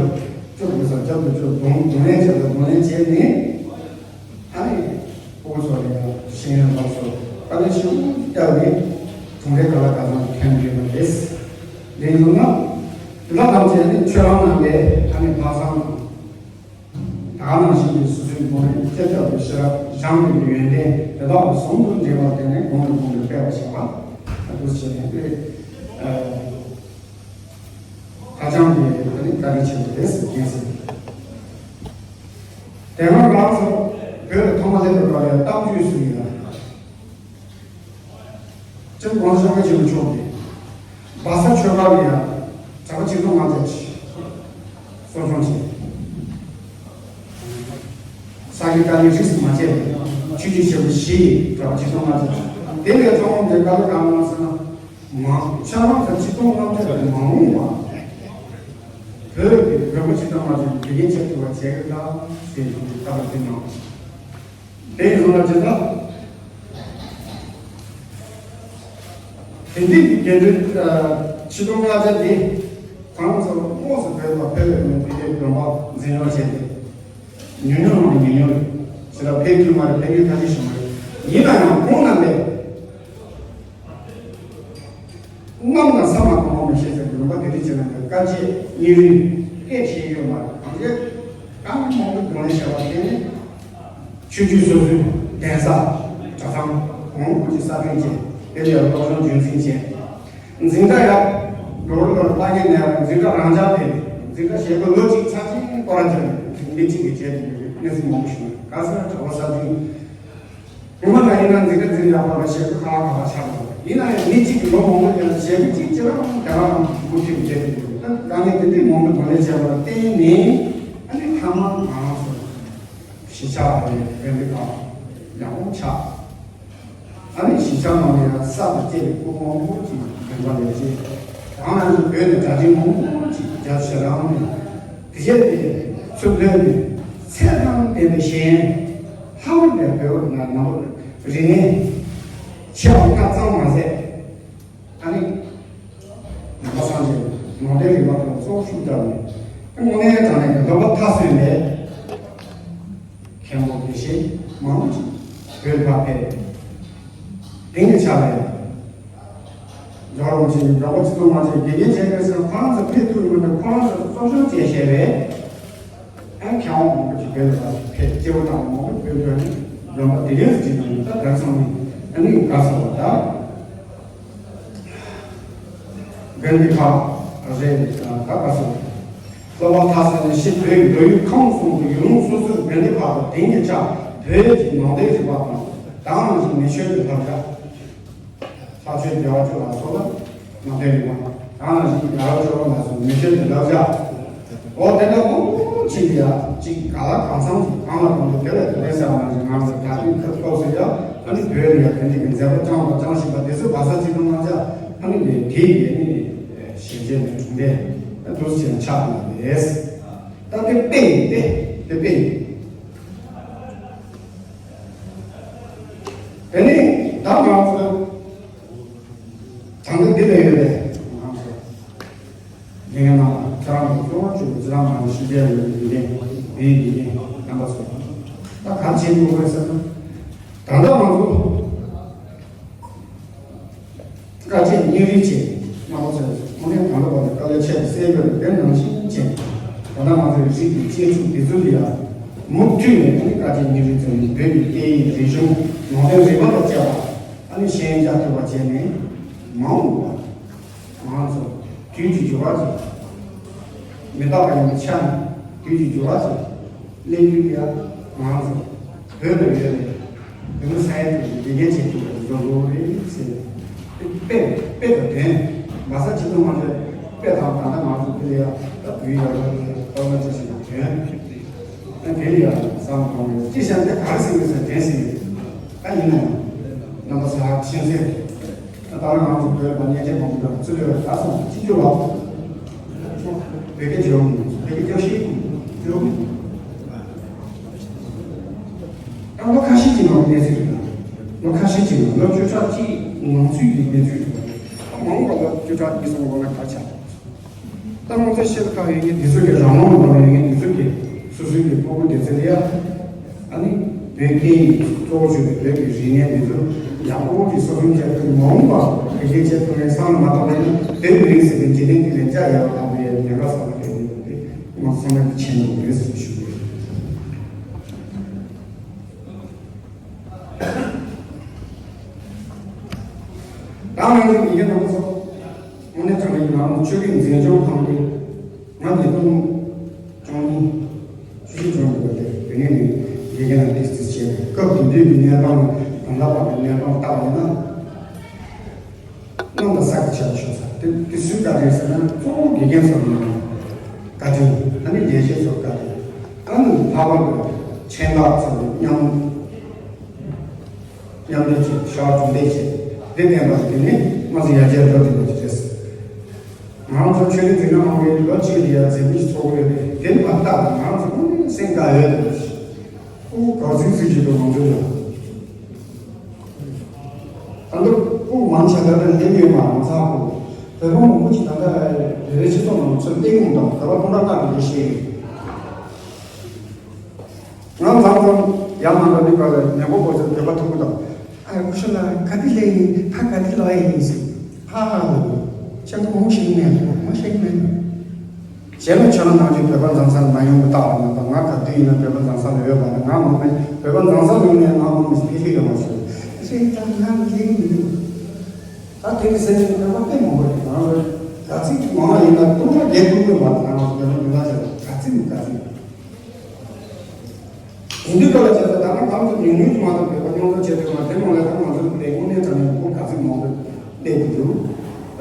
བཅུག་དགོས་ས། རྒྱབ་ཏུ་བཅུག་གདོང་གདོང་ལེན་བྱེད་དགོས། གདོང་ལེན་བྱས་ནས་ཨ་ནི་སྤོ་བོ་ཚོ་ལ་ཡང་ཤེས་ཡོན་སློབ་གསོ་དཀའ་ལས་ཞེ་པོ་བརྒྱབ་ནས་གྲུབ་འབྲས་ག་ལ་ག་ཚང་ཐོན་ཡོད་པ་རེད། དེ་ཡིན་ན་དེ་དག་ཐམས་ཅད་ཨ་ནི་ཆོས་རང་ནང་ལས་ཨ་ནི་ལྷག་བསམ་དང་། ད་ག་ནང་བཞིན་གྱི་སོ་སོའི་ངོ་ནས་ཁྱབ་ཁྱབ་ཀྱི་ཤེས་རབ། བྱམས་པའི་ཡོན་ཏན་དེ་དག་ལ་ཟུང་དུ་འབྲེལ་བར་བརྟེན་ནས་གོང་ནས་གོང་དུ་སྤེལ་བར་བྱེད་པ། ཨ། འདུ་བྱེད་ནས་དེ། ཨ། ཧ་ཅང་གི་ད་ནི་བཀའ་དྲིན་ཆེན་པོ་རེད་ཟེར་མཁན་ཟེར། དེ་སྔ་ང་ཚོ་བོད་ལ་ཐོག་མ་སླེབས་པའི་སྐབས་ལ་གཏམ་རྒྱུད་ཟེར་ཡོད་ལ། སྤྱིར་༸གོང་ས་༸སྐྱབས་མགོན་ཆེན་པོ་མཆོག་གིས་སྦ་ས་ཆོས་སྒར་ལ་ཡང་གྲྭ་པ་ཆིག་སྟོང་ལྔ་བརྒྱ་ཅིག་གསོ་སྐྱོང་བྱས། ས་དགེ་བཀའ་བློན་རིས་སུ་མ་ཆད་པའི་ཆོས་བརྒྱུད་ཆེན་པོ་བཞི་ཡི་གྲྭ་པ་ཆིག་སྟོང་ལྔ་བརྒྱ་ཅིག་དེ་ལས་གཙོ་བོ་འདི་བཀའ་བློན་གང་གནང་ཟེར་ན། མང་ཆ་ཚང་ཆིག་སྟོང་ལྔ་བརྒྱ་དེ་མ་འོངས་པ་བོད་ཀྱི་བོད་པ་ཆིག་སྟོང་ལྔ་བརྒྱ་དེ་དགེ་རྒན་ཆགས་ཐུབ་པ་བྱེད་དགོས་ད་ཟེར་བའི་བཀའ་སློབ་དེ་གནང་། དེ་ཡིན་ན་ཇི་ལྟར། དེང་དུས་ཀྱི་དགེ་འདུན་ཆིག་སྟོང་ལྔ་བརྒྱ་དེ་ཁོང་ཚོ་དངོས་སུ་བོད་ལ་ཕེབས་པའི་མི་དེ་གའི་དགོན་པ་འཛིན་སྐྱོང་བྱས་ཏེ། ཉུང་ཉུང་ནང་ཉུང་ཉུང་རེད། ཇི་ལྟར་ཕེབས་ཐུབ་མ་རེད། ཕེབས་རྒྱུ་ཁ་ཤས་ཤིག་མ་རེད། ཡིན་ན་ཡང་ཁོང་རྣམ་པས། གནམ་དང་ས་མ་གོང་བ་མི་ཤེས་ཟེར་ལུང་པ་དེ་རིགས་ཅན་ལ་དཀའ་སྤྱད་སྙིང་རུས་སྐད་ཆེ་ཡོད་མ་རེད། གང་ཅི་གང་མང་པོ་གདོང་ལེན་བྱས་པ་དེ་ནི་ཆོས་བརྒྱུད་སོ་སོའི་གདན་ས་གྲྭ་ཚང་གོང་བུ་གྱི་སྲ་བརྟན་བྱས། དེ་ལ་ཡང་སློབ་སྦྱོང་རྒྱུན་འཛིན་བྱས། འཛིན་གྲྭ་ཡང་ལོ་རེ་ལོ་རེ་བརླག་ཉེན་མེད་པར་འཛིན་གྲྭ་རང་འཇགས་དེ་འཛིན་གྲྭ་ཞེ་པོ་ལོ་གཅིག་ཚར་གཅིག་སྐོར་ར་བྱས་ནས་མི་གཅིག་གིས་བྱས་ཏེ་གནས་ཚུལ་མང་པོ་བྱུང་། ག་ས་གྲྭ་པ་གསར་བྱུང་། ཉི་མ་ལ་ཡིན་ན་འཛིན་གྲྭ་འཛིན་ཡག་པ་ལ་ཞེ་པོ་ཁག་ཁག་པ་ཆགས་འདུག་ཡིན་ན་ཡང་མི་གཅིག་གིས་ལོ་མང་པོ་ཡང་བྱས་པའི་གཅིག་ཅི་རང་དེ་རང་མུ་མཐུད་བྱས་པའི་ད་དཀའ་ངལ་དེ་འདྲའི་མང་པོ་གོ་ལས་བྱས་པ་ལ་བརྟེན་ནས། ཨ་ནི་ཐ་མ་ང་རང་ཚོ་གཞིས་ཆགས་ལ་ཡང་དཔེ་འདི་དག་ཡག་པོ་ཆགས། ཨ་ནི་གཞིས་ཆགས་ནང་ལ་ཡང་གསར་དུ་སྐྱེས་པའི་སྐུ་ངོ་མང་པོ་ཅིག་དགོན་པ་ལ་སྐྱེས། ད་ང་ཚོ་བོད་ནས་གྲྭ་ཆེན་མང་པོ་ཅིག་རྒྱ་ཆེ་རང་ནས་དེ་བྱས་ཏེ་ཚུར་ལོན་ནས་ཚད་དང་ལྡན་པའི་གཞན་ལྷག་པར་ནས་བོད་ནང་ནང་རིག་གནས་ཆེ་བ་ལྔ་ཙམ་མ་ཟད། ཨ་ནི། ནང་པ་སངས་རྒྱས་ནང་བསྟན་རིག་པ་དང་གཙོ་བོ་ཤུགས་བརྒྱབ་ནས། དངོས་གནས་དྲང་གནས་ཀྱི་སྡོམ་པ་མཐའ་སོན་པའི་མཁན་པོ་དགེ་བཤེས་མང་པོ་ཅིག་བོད་ཕར་ཕེབས། དེང་གི་ཆ་ལ་ཡང་། རྒྱལ་བ་རིན་པོ་ཆེ་ནི་འགྲོ་བ་སྤྱི་ཚོགས་མང་ཆེ་དགེ་རྒན་བྱས་པའི་ཚེ་ཁོ་རང་ཚོ་ཕེབས་ཐུབ་མི་འདུག་ཁོ་རང་ཚོ་གཙོ་སྐྱོང་བྱས་བྱས་པས། ཨ་མཁས་དབང་མང་པོ་ཅིག་བོད་ལ་ཕེབས། སྐྱེ་བོ་དམ་པ་མང་པོ་བོད་ཐོན་ནས་སྡོམ་པ་དེ་རིང་ཅིག་དང་ད་ག་ཚང་ནས་ཨ་ནི་ག་ས་བ་ད། དགོན་སྡེ་ཁག་རེད། ད་ག་ས་བ། སློབ་པ་མཐའ་གསལ་ནས་ཤེས་བོད་ཀྱི་མདོ་དབུས་ཁམས་གསུམ་དུ་ཡུལ་ལུང་སོ་སོའི་དགོན་སྡེ་ཁག་དང་དེང་གི་ཆ་བོད་ཀྱི་ནང་བསྟན་རིག་པ་དང་། དེ་ནང་བཞིན་མི་ཆོས་ཀྱི་བསླབ་བྱ། ལྷ་ཆོས་རྒྱལ་བ་ཅོ་ལགས་སོགས་ལ་ནང་བསྟན་རིག་པ། ད་ནང་བཞིན་རྒྱལ་བ་ཅོ་ལགས་སོགས་མི་ཆོས་ཀྱི་བསླབ་བྱ། འོ་དེ་འདྲ་མང་པོ་ཅིག་ཡ་གཅིག་ག་ལ་གང་འཚམ་ཅིག་གང་ལ་གང་འཚམ་དེ་ལ་དེ་འདྲ་ཟེར་བ་ནང་བཞིན་ང་ཚོ་ད་དུང་ཁ་ཐོག་སུ་ཡ་ཨ་ནི་བོད་ལ་ཡ་དེ་འདྲ་གི་མཛད་པ་བཅངས་པ་བཅངས་བཞིན་པ་དེ་ཚོ་བ་ས་ཅིག་ཏུ་ང་ཚོ་ཨ་ནི་ལས་དེ་ཡི་ནི་ཞལ་མཇལ་ནས་དྲུང་འདས་ད་དུ་ཞལ་ཆགས་ཡོད་རེད། ད་དེ་དཔེ་ཡིན་ཏེ་དེ་དཔེ་ཡིན། དེ་ནས་ད་ང་ཚོ་དང་པོ་འདི་ལས་ཡོད་རེད། ང་ཚོ་ལས་ངན་ནང་ལ་ཁྱེད་རང་ཚོ་གཙོ་བོ་བཅུ་ཚེ་རང་མང་ཤི་རྒྱལ་ཡོད་པའི་ལས་འདིའི་ལས་ངན་རྣམ་པ་ཚོ་ད་ག་བྱེད་དགོས་རེད་ཟེར་ན། ད་ལྟ་ང་ཚོ། དཀའ་སྤྱད་སྙིང་རུས་བྱས། རྣམ་པ་ཚོས་དངོས་གནས་གང་ལ་བར་དུ་དཀའ་ལས་ཆེ་བ་སེལ་དགོས་པའི་དེ་ནང་བཞིན་བྱས། ད་ལྟ་ང་ཚོའི་རིགས་ཀྱི་གཅེས་ཕྲུག་དེ་ཚོ་ལ་ཡང་མུ་མཐུད་ནས་ཨ་ནི་དཀའ་སྤྱད་སྙིང་རུས་བྱས་ནས་བོད་ཀྱི་སྐད་ཡིག་རིག་གཞུང་ནང་བསྟན་རིག་པ་དང་བཅས་པ་ཨ་ནི་ཤེས་ཡོན་རྒྱག་ཐུབ་པ་བྱས་ནས་མ་འོངས་པར་ང་ཚོ་དུས་ཀྱི་འགྱུར་བ་ཅིག་མི་རྟག་པ་ཡིན་པའི་ཆ་ནས་དུས་ཀྱི་འགྱུར་བ་ཅིག་སླེབས་ཡུལ་ཡ་ང་ཚོ་བོད་ལ་ཡོད་པའི་བོད་མི་ས་ཡ་དྲུག་གི་དགེ་རྒན་བྱེད་ཐུབ་པར་བཟོ་དགོས་རེད་ཟེར། དཔེ་དཔེ་དང་དོན་མ་ས་ཅི་ཐུབ་མ་རེད། དཔེ་དང་ད་ལྟ་ང་ཚོ་དེ་ལ་ཡ་ད་བོད་ཡ་ལ་ཡ་ཏོག་ཙམ་ཅི་ཞིག་དོན་ད་དེ་ལ་ཡ་བསམ་གང་རེད། ཅི་བྱས་ན་ག་རེ་ཟེར་གི་ཟེར་དྲན་ཟེར་གི་ད་ཡིན་ན་ཡང་རྣམ་པ་ཚོ་ཤེས་ཟེར། ད་ལྟ་ང་ཚོ་བོད་པ་གཉེན་ཆེན་མང་པོ་དང་ཚུལ་ལས་ད་སོང་སྤྱི་སྤྱོད་ལ་བོད་སྐད་བརྗོད་མི་འདུག་བོད་སྐད་རྒྱག་ཤེས་ཀྱི་འདུག་བརྗོད་མི་འདུག་ད་ལོ་ཁ་ཤས་ཀྱི་ནང་གནས་ཚུལ་རེད། ལོ་ཁ་ཤས་ཀྱི་ནང་ལོ་བཅུ་ཕྲག་གཅིག་ནང་ཚུད་ཀྱི་གནས་ཚུལ་རེད། མང་བ་ལོ་བཅུ་ཕྲག་གཉིས་གསུམ་འགོར་ན་ག་ཆགས། ད་ང་ཚོ་ཤེས་ཁག་ཡོད་མཁན་འདི་ཚོ་གི་རང་དབང་ལ་ཡོད་མཁན་འདི་ཚོ་གི་སོ་སོའི་གི་སྤུ་གུ་སྡེ་ཚན་ལ་ཡ། ཨ་ནི་བོད་སྐད་ཡིག་གཙོ་བོ་བྱས་པའི་བོད་ཀྱི་རིག་གནས་འདི་ཚོ་ཡག་པོ་གི་གསོ་སྐྱོང་བྱས་ཏེ་མ་འོངས་པ་གལ་ཆེ་ཆེ་ཐོག་ནས་བསམ་བློ་མ་བཏང་བ་ཡིན་ན་བོད་མི་རིགས་ཟེར་བའི་འཇིག་རྟེན་འདི་ལས་འཇའ་ཡལ་བ་ལྟ་བུ་ཡང་ཉེན་ཁ་ཚ་པོ་ཐེབས་ཀྱི་ཡོད་པ་དེ་ང་ཚང་མ་གི་མཁྱེན་རྟོགས་རེད་ཟེར་ཞུ་གི་ཡོད། ད་ང་ཚོ་ཡིན་གྱི་རྣམ་པ་ཚོ། དངོས་གནས་དྲང་གནས་ང་རང་ཆོས་རིག་འཛིན་སྐྱོང་ཁང་གི་ང་ཉིས་སྟོང་བཅུ་གཉིས་བཅུ་བཞི་བཅུ་གཉིས་ལོ་དེ་དེ་ནས་ནི་དགེ་རྒན་ལ་ཏོག་ཙམ་བྱས་པས་སྐབས་དེ་དུས་ཀྱི་གནས་སྟངས་དང་ད་བར་གྱི་གནས་སྟངས་བལྟས་པ་ཡིན་ན། གནམ་དང་ས་གི་ཆར་ཤོར་ཚར། དེ་དེ་སུའི་བཀའ་དྲིན་ཟེར་ན་གཙོ་བོ་དགེ་རྒན་ཚོ་ཡིན་ན་བཀའ་དྲིན། ཨ་ནི་ལས་བྱེད་ཚོ་བཀའ་དྲིན། ཨ་ནི་ལྷག་པར་དུ་ཆེན་ཁག་ཚོ་མཉམ། མཉམ་འབྲེལ་གྱིས་ཤར་གྲུང་འབྲེལ་བྱས་འདི་བསྟན་པ་དེ་ནི་ང་ཚོ་ཡར་རྒྱས་འགྲོ་བདེ་བ་ཅིག་རེད། ང་ཚོ་ཆོས་རིག་འཛིན་གྲྭ་ནང་གི་ལོ་གཅིག་ལ་ཡར་འཛིན་གྲྭ་ཚོགས་ཡོད་རེད། དེ་མ་ལྟ་ང་ཚོ་ཀུན་ནས་སེམས་དགའ་ཡོད་རེད། ཨོ་ག་ཚིག་ཚིག་གཅིག་ཏུ་ང་ཚོ་ཡོད། ད་ལྟ་ཨོ་མང་ཆེ་ག་ལ་སླེབས་ཡོད་མ་རེད། ང་ཚོ་ཧ་གོ། བོད་པ་མང་པོ་ཅིག་ད་ལྟ་བོད་པའི་སྤྱི་ཚོགས་ནང་ཚུར་སླེབས་ཡོང་དང་བོད་པ་སྟོང་ཕྲག་ལྔ་དེ་འདྲ་ཤེས་ཡོད། ང་མཚམས་མཚམས་ཡང་ང་འདྲ་མི་ག་ལ་མེ་འཁོར་སྐོར་ཚེ་བོད་པ་ཐུག་གི་དང་། ཨ་སྐུ་ཞབས་ལགས་ག་དུས་སླེབས་ཡིན། ད་ག་དུས་ལོག་ཡིན་ཟེར། ཧ་ཧ་ལོ། ཁྱེད་ཚོ་ངོ་ཤེས་ཀྱི་མེད། ངོ་ཤེས་ཀྱི་མེད། གཞན་ལ་ཁྱོད་རང་ནང་ཆོས་བོད་པ་འཛོམས་ས་ལ་མ་ཡོང་གི་རྟགས་ཡིན་ན་དང་། ང་ག་དུས་ཡིན་ན་བོད་པ་འཛོམས་ས་ལ་ཡོད་པ་ན་ང་ངོ་མ་བོད་པ་འཛོམས་ས་ལ་ཡོང་ནས་ང་ངོ་མ་ཕལ་ཆེར་ཡོད་མ་བྱུང་། ཁྱེད་ད་ང་ལས་མི་འདུག་ད་དེ་གི་སེམས་ནས་བོད་པ་དཔེ་མང་པོ་རེད། ང་ཚོ་ག་ཚིག་མང་བ་ཡིན་ན་སྟོང་ཕྲག་བརྒྱད་དགུ་ཡོད་པ་དང་། ང་ཚོ་བོད་པ་མི་ལ་བྱས་ན་ག་ཚིག་ནས་ག་ཚིག་ཡིན་དུས་ག་ལ་བྱས་ན་ད་ང་ང་ཚོ་ཉུང་ཉུང་ཅིག་མ་གཏོགས་བོད་པ་མཉམ་འཛོམས་བྱེད་ཐུབ་ན། དེ་མ་ལས་ད་ང་ཚོ་དེ་དངོས་གནས་དྲང་གནས་མགོ་ག་ཚིག་མང་པོ་ སླེབས་ཀྱི་འདུག་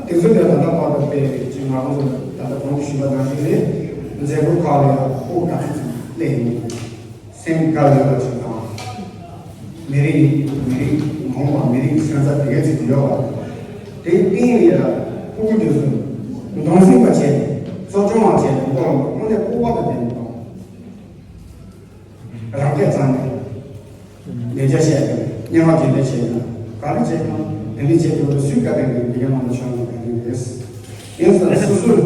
དེ་ཚོ་དེ་ད་ལྟ་བར་དུ་དཔེ་ཅིག་ང་རང་ཚོ་ད་ལྟ་གོང་དུ་ཞུས་པ་ནང་བཞིན་རེད། མཛད་སྒོ་ཁག་ལ་ཡང་སྤུ་གུ་ག་ཚོད་ཅིག་སླེབས་ཡོང་གི་འདུག་སེམས་དགའ་ཡོད་པ་ཅིག་དང་། མི་རིགས་མི་རིགས་མ་འོངས་པ་མི་རིགས་སོན་རྩ་དེ་གའི་ཚིག་ཡོད་པ། དེའི་སྟེང་ལ་ཡང་སྤུ་གུ་དེ་ཚོ་གདུང་སེམས་པ་བྱས་ནས་གསོ་སྐྱོང་བ་བྱས་ནས་མགོ་ལ་དངོས་གནས་ལྐུགས་པ་དང་ལྡན་པ། རང་སྐད་གཙང་མས། ལས་བྱ་བྱས་ཏེ་སྙན་ངག་རྒྱན་འདེབས་བྱས་ན་ག་རེ་བྱས་ན་དེ་འདྲ་བྱས་དུས་སུས་བཀའ་དྲིན་གྱིས་མི་རྒན་མང་པོ་བྱུང་ཡོད་པ་ཡིན་པས། ཡིན་ཙང་སོ་སོས་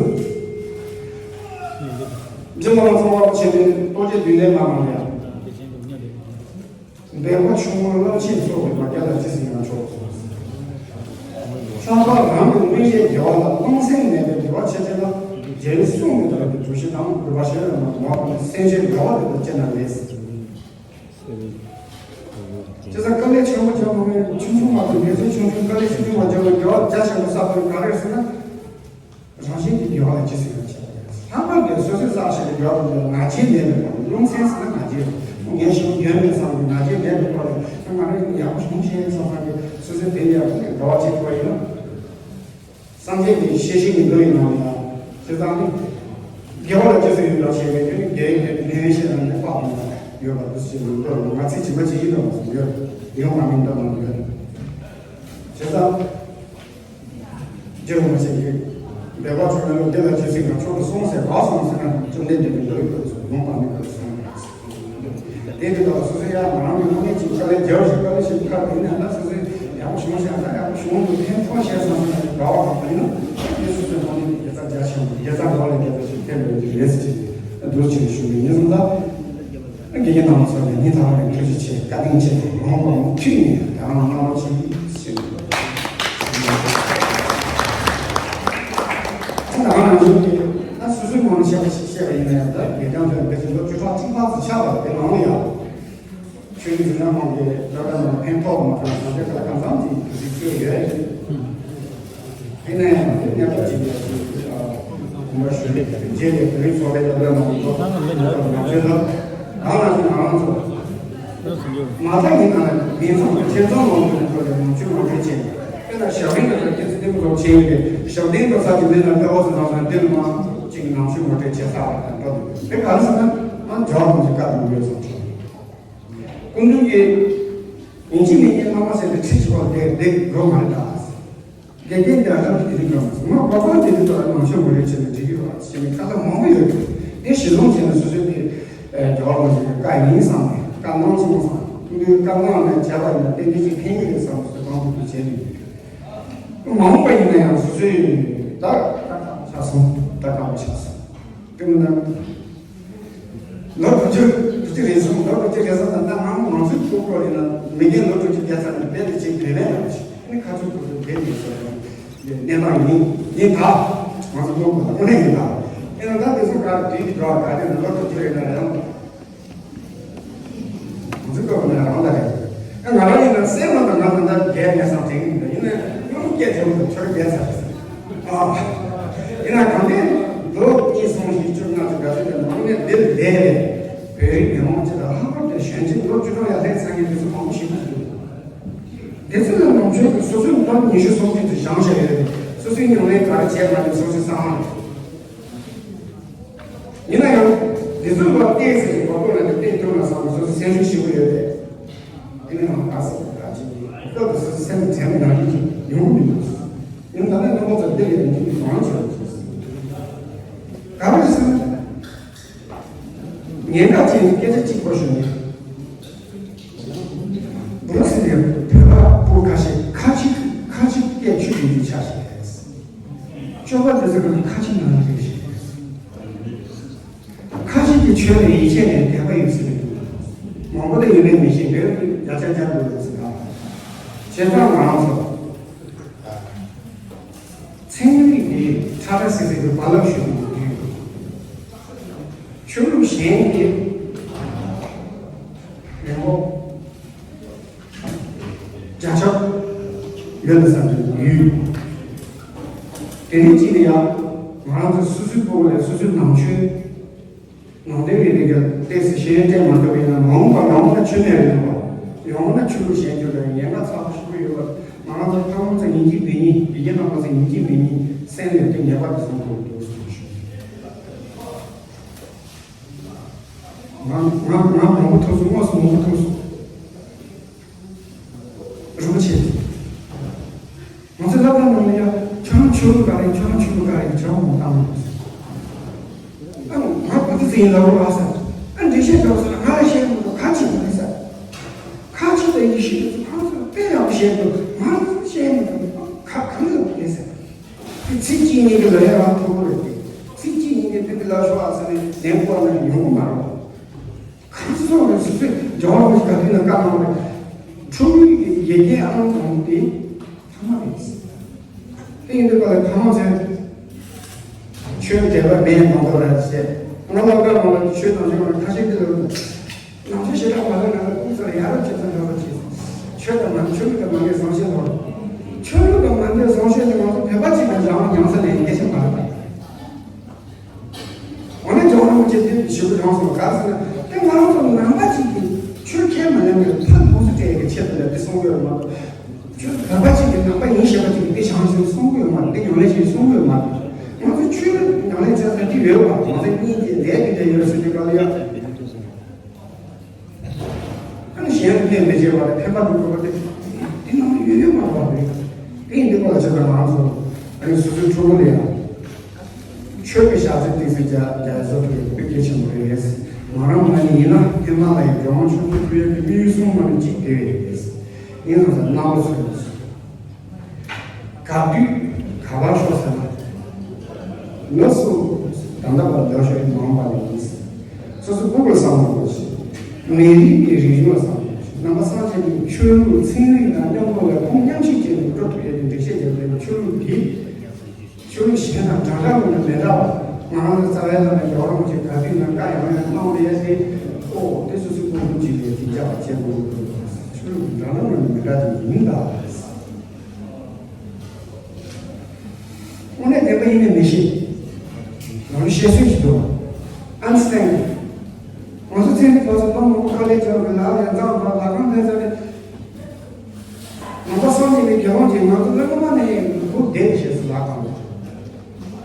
རྗེ་བླ་མ་ཚངས་པ་ཆེན་པོའི་རྟོགས་བརྗོད་མདུན་ལེགས་མ་གནང་ཡང་འབད་པ་ཆུང་ངུ་རླབས་ཆེན་ཚོགས་པའི་མ་རྒྱ་ལ་ཅི་ཟིན་ཡང་ཆོག་ལྷག་པར་རང་གི་མངོན་ཤེས་དགེ་བ་ལ་སྣང་སེམས་མེད་པའི་དགེ་བ་ཆེ་ཆེ་ལ་རྒྱལ་བའི་གསུང་གི་དག་པའི་གྲོས་གཞི་དང་དགོས་པ་གཞན་ལ་མ་དགོངས་པ་སེམས་ཅན་དགེ་བ་རེ་དང་བཅས་ན་ལེགས། ཅེས་དཀའ་ལས་ཆེན་པོ་བརྒྱབ་མ་མེད་ཆུང་ཆུང་མ་གཏོགས་ངལ་རྩོལ་ཆུང་ཆུང་དཀའ་ལས་ཆུང་ཆུང་མ་བརྒྱབ་པར་དགེ་བ་རྒྱ་ཆེན་པོ་བསགས་པའི་ག་རེ་ཟེར་ན། རང་བཞིན་གྱི་དགེ་བ་ལ་ཅི་ཟེར་ཡང་བྱེད་པ་རེད། ལྷག་པར་དུ་སོ་སོས་བསགས་བཞག་པའི་དགེ་བ་དེ་ལ་ང་རྒྱལ་མེད་པའི་སྒོ་ནས་རླུང་སེམས་ཟེར་ན་ང་རྒྱལ་རེད། ངས་གཞན་ཡོད་མེད་བསམ་གྱི་ང་རྒྱལ་མེད་པའི་སྒོ་ནས་ང་རང་ཡག་པོ་བྱུང་ཤེས་བསམ་བསམ་གྱི་སོ་སོའི་དེ་ཡག་པོ་དགེ་བ་བྱེད་ཐུབ་པ་ཡིན་ན། སངས་རྒྱས་ཀྱི་ཤེས་བཞིན་གྱི་མདོ་ཡི་ནང་ལ་ཡང་། བྱས་ཙང་ནི། དགེ་བ་ལ་རྗེས་སུ་ཡི་རང་བྱེད་པའི་དོན་ནི་དགེ་བའི་ལས་ལས་ཤེས་རང་ནས་དཔག་ཏུ་མེད་པ་ཡོད་པ་འདུ་ཤེས་ཀྱི་མདོ་ལ་ང་ཚིག་ཇི་མ་ཇི་བཞིན་དུ་མ་གསུངས་ཡོད། ཡོང་བ་མིན་འདོད་མང་ཡོད། བྱས་ཙང་། རྗེ་རིན་པོ་ཆེ་གིས། འབད་པ་ཆུང་ངུ་ལ་དེ་ལ་རྗེས་སུ་ཡི་རང་མཆོག་ཏུ་གསུངས་ཟེར་བ་གསུངས་ཟེར་ན་བཅོམ་ལྡན་འདས་ཀྱི་མདོ་ཡི་སྐབས་སུ་ཡོང་བ་མིན་འདོད་གསུངས་ཡོད། དེ་དེ་དག་སོ་སོ་ཡང་ང་རང་གི་དངོས་གནས་ཀྱི་དཀའ་ལས་རྒྱབ་ཞིག་དཀའ་ལས་ཞིག་ཁག་དེ་ནས་ན་སོ་སོའི་ཡག་པོ་བྱུང་ཤག་ན་ཡག་པོ་བྱུང་འདུག་ཕན་ཐོགས་ཤག་བསམ་ན་དགའ་བ་དང་དེ་ནི་དེ་སོ་སོའི་དངོས་གནས་ཀྱི་དགེ་རྩ་རྒྱ་ཆེན་པོ་དགེ་རྩ་འགྲོ་ལས་འདས་པ་ཞིག་ཐེབས་ཡོད་ཀྱི་རེད་ཟེར་གྱི་འདུག་ཅེས་ཞུ་གི་ཡིན་ཙང་ད། དགེ་རྒན་རྣམ་པ་ཚོ་ནས་ཉིན་ཐ་བ་ནས་ཐུགས་རྗེ་ཆེ་བཀའ་དྲིན་ཆེ་མང་པོ་མཐུད་ནས་ད་རང་གནང་རོགས་གྱིས་ཞེས། ད་ང་རང་ཉིད་ཀྱིས་ད་སོ་སོའི་ངོས་ནས་བཤད་པ་ཞིག་བཤད་པ་ཡིན་ན་ཡང་ད་དགེ་རྒན་ཚོས་འདི་བཞིན་ལོ་བཅུ་ཕྲག་གཅིག་ལྷག་ཙམ་ཆགས་པ་དེ་ནང་ལ་ཡང་ཆོས་ཀྱི་འཛིན་གྲྭ་ནང་གི་སློབ་གྲྭ་ནང་ཕན་ཐོགས་མ་ཐོགས་ན་ད་ལྟ་གང་འཚམ་གྱི་གཟིགས་ཚུལ་ཡོད། དེ་ནས་ཡང་དེ་གནས་སྐབས་ཅིག་ཡོད་ཚུལ་གོམ་པ་ཞུ་རེས་རྗེས་ནས་བོད་རིགས་ཚོགས་པའི་སློབ་གྲྭ་ནང་གི་ཚོགས་ཚོགས་ནང་ཆོས་ལ་གང་ལ་ཞིག་ང་རང་ཚོ། མ་མཐའ་ཡིན་ན་མིང་ཚང་ཁྱེད་ཚང་ནང་དུ་འགྲོ་བའི་ནང་ཆོས་ངོ་སྤྲོད་བྱས། དཔེར་ན་ཞབས་བརྟན་དུ་ལ་སྐྱེ་ཚེ་ལྟད་མོ་ཚོ་བྱས་ཡོད་པས་ཞབས་བརྟན་དུ་ས་ཀྱི་མི་ལ་ལྟ་བ་ཚོ་ནང་ཚོ་ལྟད་མོ་མང་ཅིག་ནང་ཆོས་ངོ་སྤྲོད་བྱེད་ས་བ་དང་འགྲོ་འདུག་དེ་ག་རེ་ཟེར་ན་ང་འཇོག་མི་འཇིག་བཀའ་དང་ཡོད་སོང་། སྐུ་མདུན་གྱིས་ཡིན་གཅིག་མིན་གཅིག་ལྷག་མ་ཟེར་ཏེ་ཁྲིད་ཆེ་བ་དེ་དེ་འགྲོ་མ་རེད་ད། དགེ་རྒན་དེ་ལ་དེ་རིགས་འགྲོ་མ་སོང་། ང་གོ་སྐབས་དེ་རིགས་ཐོག་ལ་ནང་ཆོས་ངོ་སྤྲོད་བྱས་ན་འགྲིག་གི་རེད་བ་ཞེས་ནས་བཀའ་སློབ་མང་པོ་ཡོད་རེད། དེ་གཞི་བཟུང་བྱས་ནས་སོ་སོའི་དེ་རྒྱལ་བ་རིན་པོ་ཆེའི་བཀའ་ཡིན་བསམ་ནས་བཀའ་གནང་སོང་བསམ་ནས་བཀའ་གནང་ནས་བྱས་པ་ཡིན་ན་ཏན་ཏན་ཅིག་ཕན་གྱི་རེད་བསམ་སོ་སོའི་གང་ཐུབ་ཐུབ་བྱས་ནས་ཡོད། མ་འོངས་པ་ཡིན་ན་ཡང་སོ་སོའི་ད་ཆགས་སོང་། ད་དཀའ་མོ་ཆགས་སོང་། དེ་མིན་ན། ལོ་དྲུག་ཅུ་དྲུག་ཅུ་རེད་སོང་། ལོ་དྲུག་ཅུ་རེད་སོང་། ད་ལྟ་ང་ང་ཚོའི་ལྐོག་ལྐོག་ཡིན་ན་མི་རྒན་ལོ་དྲུག་ཅུ་བརྒལ་ཚར་ནས་རྦད་དེ་ཅིག་བེད་མེད་ལ་ནི་ཁ་ཚུར་ཁུར་ཚུར་བེད་མེད་ཟེར་ཡང་གནས་སྟངས་ཡིན་ཡིན་ད། ང་ཚོ་ལྐོག་ལྐོག་ལ་དངོས་གནས་ཡིན་ད། ཨེ་ན་ད་དེ་ཚོ་ག་རེ་བྲིས་ཀྱི་འགྲོ་བ་ག་རེ་ལོ་དྲུག་ཅུ་རེད་ན་ཡང་། ང་ཚོའི་སྐབས་ནས་རང་ལ་རེད། ཨ་ང་རང་ཡིན་ན་སེམས་ལ་དང་ང་ད་ལྟ་རྒས་ནས་སང་དེང་ཡིན་ན་ཡིན་ན་སྔོན་མ་སྐད་ཆེན་པོ་དང་ཁྱོད་རྒས་ཚར་རེད། ཨ། ཡིན་ན་གང་ལྟར་ལོ་གཉིས་གསུམ་བཞི་བཅུ་ལྔ་བཅུ་ག་ཚོད་དེ་ནང་ནས་འདིར་བསྡད་རེད། བོད་རིགས་མི་མང་སྤྱི་དང་ལྷག་པར་དུ་གཞོན་སྐྱེས་ལོ་བཅུ་ཕྲག་ཡར་སླེབས་ཚར་མཁན་དེ་ཚོ་མང་པོ་ཞིག་འདུག་དེ་ཚོ་ལ་ནང་ཆོས་ཀྱི་སོ་སོའི་ལོ་ཉི་ཤུ་སུམ་ཅུ་ཙམ་བཞེངས་བཞག་ཡོད་རེད། སོ་སོའི་ཉམས་ལེན་ག་རེ་བྱས་མ་རེད། སོ་སོའི་བསམ་བློ་རེད། ཡིན་ན་ཡང་། འདི་ཚོའི་བར་ཏོག་ཙམ་གྱི་བར་སྐོར་ལ་ནི་ཏོག་ཙམ་ལ་བསམ་པའི་སོ་སོ་སེམས་ཤུགས་ཞིག་ཡོད་པས། དེ་ནི་ང་ག་ས་ག་ཅིག་སྐབས་དུ་སོ་སོ་སེམས་དྲན་པའི་ནང་བཞིན་ཅིག་ཡོང་གི་མི་འདུག་ཡང་ད་ནི་རྣམ་པ་ཚོ་འདི་ལས་ཡོང་གི་མང་ཆེ་བ་ཅིག་ག་རེ་ཟེར་ན། ཉེན་ཁ་ཅན་སྐད་ཆ་གཅིག་པོ་ཞུ་ནས། འབུ་སྲིན་དེ་བོད་པ་བུ་ཁ་ཤས་ཁ་ཅིག་ཁ་ཅིག་སྐད་ཆུ་བཞིན་དུ་ཆགས་ཤིང་། སྤྱོད་པ་དེ་ཚོ་ཁ་ཅིག་ནང་རེ་ཞིག་ཁ་ཅིག་གིས་ཆོས་ལ་ཡིད་ཆེས་ནས་དད་པ་ཡོད་ས་མི་འདུག་མང་པོ་དེ་ཡིན་ནའི་མི་ཤེས་འདོད་རྒྱ་ཆ་རྒྱ་འདུག་ཟེར་ན། བྱས་ཙང་ང་རང་ཚོ་ཚན་རིག་གི་ཁྲ་ཁྲ་སིག་སིག་གི་རྦ་རླབས་ཤུགས་ཀྱིས་ཡོད། ཆོས་ལུགས་གཞན་གྱི་མེ་འཁོར་རྒྱ་ཁྱབ་ཡོད་ན་བསམ་པའི་ཡུལ། དེ་རིང་གཅིག་ནས་ཡང་ང་རང་ཚོ་སོ་སོའི་སྤོ་བོ་ལས་སོ་སོའི་ནང་ཆོས་ནང་བསྟན་རིག་གནས་ཀྱི་ལྟས་སུ་ཤེས་ཡོན་སྤྲད་མ་ཐུབ་པ་ཡིན་ན་མ་འོངས་པར་ཡང་ན་ཆོས་མེད་པ་ཡིན་པ། ཡང་ན་ཆོས་ལུགས་གཞན་སྐྱོང་དང་ཉེན་ཁ་ཚ་པོ་ཞེ་པོ་ཡོད་པ། ང་རང་ཚོ་ཕ་བོང་ཚོ་ཡིན་གཅིག་མིན་གཉིས། ཡི་གེ་ནང་པ་ཚོ་ཡིན་གཅིག་མིན་གཉིས། སེམས་ནས་དེ་ངེས་པར་དུ་བཟང་པོ་འདུག་གསུངས་ཞུ། ང་ང་ང་མང་པོ་ཐུག་སོང་། དངོས་སུ་མང་པོ་ཐུག་སོང་། རིན་པོ་ཆེ། ང་ཚོ་སློབ་གྲྭ་ནང་ལ་ཡ། ཁྱོད་རང་ཆོས་ལུགས་ག་རེ། ཁྱོད་རང་ཆོས་ལུགས་ག་རེ། ཁྱོད་རང་མོ་བཏང་ནས། ཨ་ང་བུ་དེ་ཚོ་ཡིན་ལབ་རོགས་ལ་ཟེར། ཨ་འགྲེལ་བཤད་རྒྱག་ཟེར་ན་ང་ལ་བཤད་མི་འདུག་ཁ་ཆེ་མི་འདུག་ཟེར། ཁ་ཆེ་དང་ཡེ་ཤེས་དེ་ཚོ་ཁོང་ཚོ་དཔེ་ཡག་པོ་བཤད་འདུག་ང་ཚོ་བཤད་མི་འདུག་ཁ་གང་ལ་བུ་དེ་ཟེར། དེ་ཚིག་གཅིག་གཉིས་ཀྱི་ལ་ཡ་རང་ཐུག་གི་རེད་དེ། ཚིག་གཅིག་གཉིས་ཀྱི་དེ་འདི་ལ་ཤོག་ཨ་ཟེར་ནས་ལན་བསྐུར་ན་ཡོང་གི་མ་རེད། ཁ་ཆེ་སོང་ནས་སོ་སོས་ལྗང་བ་མི་ག་དུས་ན་བཀའ་གནང་བ་རེད། ཁྲོ་བོའི་གི་ཡེ་ཤེས་ཨང་དང་དེ། ཐ་མ་རེད། དེ་ཡིན་དུས་ཀ་ལ་ཐ་མ་ཚེ། ཆོས་དད་པ་མེད་མང་པོ་རེད་ཟེར། ང་ལ་བཀའ་མ་ལ་ཆོས་དང་ཆོས་མ་ཁ་ཤས་ཀྱི་ལ། ནང་ཆོས་ཞེ་དྲག་མ་ལ་ང་ལ་ཀུན་སར་ཡ་རབས་ཆེ་ཚང་འདྲ་བ་ཆེ། ཆོས་དང་མ་ཆོས་མི་དང་མ་ངས་བཟང་ཤེས་ལོ། ཆོས་ལུགས་དང་མ་འདྲེས་བཟང་ཤེས་ནི་ང་ཚོ་བོད་པ་གཅིག་ལ་རང་ཉམས་ས་ལས་སྐད་ཆ་མ་རེད། འོ་ན་ཇོ་ནང་མི་ཆེ་དེ་ཞུ་གི་རང་སོང་ག་ཟེར་ན། དེ་ང་རང་ཚོ་ནང་པ་གཅིག་གིས་ཆོས་ཁས་མ་ལེན་པའི་ཕ་ལུགས་སུ་སྤྲད་ཡས་ཀྱི་ཆེད་དུ་ལ་དེ་གསུང་གི་ཡོད་མ་གཏོགས། ཆོས་བོད་པ་གཅིག་གིས་ནང་པ་ཡིན་ཞེས་པ་གཅིག་གིས་དེ་བྱང་ཞིང་གསུང་གི་ཡོད་མ་རེད། དེ་ཉམས་ལེན་བྱེད་གསུང་གི་ཡོད་མ་རེད། ང་ཚོ་ཆོས་ཉམས་ལེན་བྱེད་ས་དེ་ཡོད་པ། ང་ཚོ་གཉིས་ཀྱི་ལས་ཀྱི་འབྲེལ་ཡོད་ཟེར་དུས་ག་ལ་ཡ། ཨ་ནི་གཞན་ལ་ཕན་མི་བྱེད་པ་དང་ཕན་པ་སྒྲུབ་དགོས་པ་དེ། དེ་ནང་ཡོད་ཡོད་མ་རེད་པ། དེ་ཡིན་དུས་པ་ལ་ཆ་ཚང་ང་ཚོ་ཨ་ནི་སོ་སོའི་ཕྲུ་གུ་ལ་ཡང་ཆོས་ཀྱི་ཞག་རྩི་ཏིག་ཙི་རྒྱ་རྒྱ་བཟོ་དེ་དཔེ་གལ་ཆེན་པོ་རེད། ང་རང་མ་ནི་ཡིན་ན་ཧི་མ་ལ་ཡའི་ལྗོངས་ཆུང་ཆུང་ཕུ་ཡོད་ཀྱི་དམིགས་ཡུལ་གསུམ་མ་ནི་གཅིག་དེ་རེད། ཡིན་ན་ཟེར་རྣམ་པ་ཚོས། ག་དུས་ག་པར་ཤོག་ཟེར་ན། ལགས་སོ། ད་ལྟ་བར་འདོད་ཤོག་མང་བ་ནས་ཡིན། སོ་སོ་སྤུ་གུར་བསམ་བློ་བཏང་ཞིང་། མི་རིགས་ཀྱི་རིག་གཞུང་ལ་བསམ་བློ་བཏང་ཞིང་། ནང་པ་སངས་རྒྱས་ཀྱི་ཆོས་ལུགས་ཚན་རིག་དང་མཉམ་དུ་ལ་ཁོང་མཉམ་ཞུགས་བྱས་ནས་འགྲོ་ཐུབ་ཡས་ཀྱི་འགྲེལ་བཤད་རྒྱབ་པའི་ཆོས་ལུགས་འདི། ཆོས་ལུགས་གཞན་དང་འདྲ་འདྲ་མི་འདྲ་མི་འདྲ་བ། ང་རང་ཚོ་རྩ་བའི་བླ་མའི་རྒྱལ་བ་རིན་པོ་ཆེ་ག་དུས་ན་བཀའ་ཡང་ཡང་གནང་བ་ཡས་ཏེ། ཨོ་དེ་སོ་སོའི་སྤུ་གུ་ཅིག་ལས་དེ་རྒྱག་པ་བྱེད་དགོས་ཀྱི་འདུག་ཆོས་ལུགས་འདྲ་འདྲ་མི་འདྲ་དེ་ཡིན་ད། དངོས་གནས་བདེན་པ་ཡིན་ནས་མི་ཤེས། ང་ཚོ་བཤད་སྲོལ་ཞིག་འདུག་ཨན་སི་ཊན། ང་ཚོ་ཚན་རིག་པ་ཚོ་མང་མང་པོ་དཀའ་ལས་བརྒྱབ་ནས་ལག་ལེན་བཏང་བ་ལག་ཁང་ཕེབས་ཚར་ནས། ནང་པ་སངས་རྒྱས་པའི་དགེ་སློང་གིས་ང་ཚོ་སློབ་མ་ནས་སྒུག་བསྡད་ཞེས་སུ་ལག་གང་བ།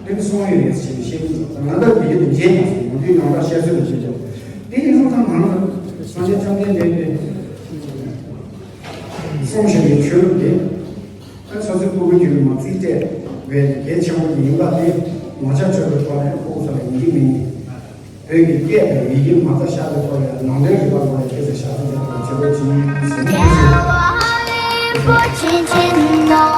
དེ་ནི་གསུང་ཡོད་རེད་ཞེས་བཤད་ཀྱི་འདུག་ང་ཚོ་མི་ཡུལ་དུ་མཇལ་མ་སོང་། ང་ཚོའི་ནང་པ་བཤད་སྲོལ་དུ་བྱེད་ཀྱང་། དེ་ཡིན་སོང་ཙང་ང་ཚོ་སངས་རྒྱས་བཅོམ་ལྡན་འདས་ཀྱིས་གསུངས་བཞིན་པའི་ཆོས་ལུགས་དེ། ཨ་ནི་སོ་སོའི་སྤུ་གུ་རྒྱུད་ལ་མ་རྩིས་སྤྲད་པའི་གལ་ཆེན་པོ་ཡིན་པ་དེ་ངོ་ཆ་ཆོད་པའི་ཐོག་ནས་ཁོ་ཚོ་ལ་ཡིན་གཅིག་མིན་གཉིས་བོད་ཀྱི་སྐད་དང་ཡི་གེ་མ་རྩ་བཞག་པའི་ཐོག་ལ་ནང་བསྟན་རིག་པ་ལ་ཁྱེད་ཚོས་ཞབས་ཕྱི་བྱེད་པར་བྱེད་དགོས་ཀྱི་ཡིན་ཟེར་ནས་བཤད།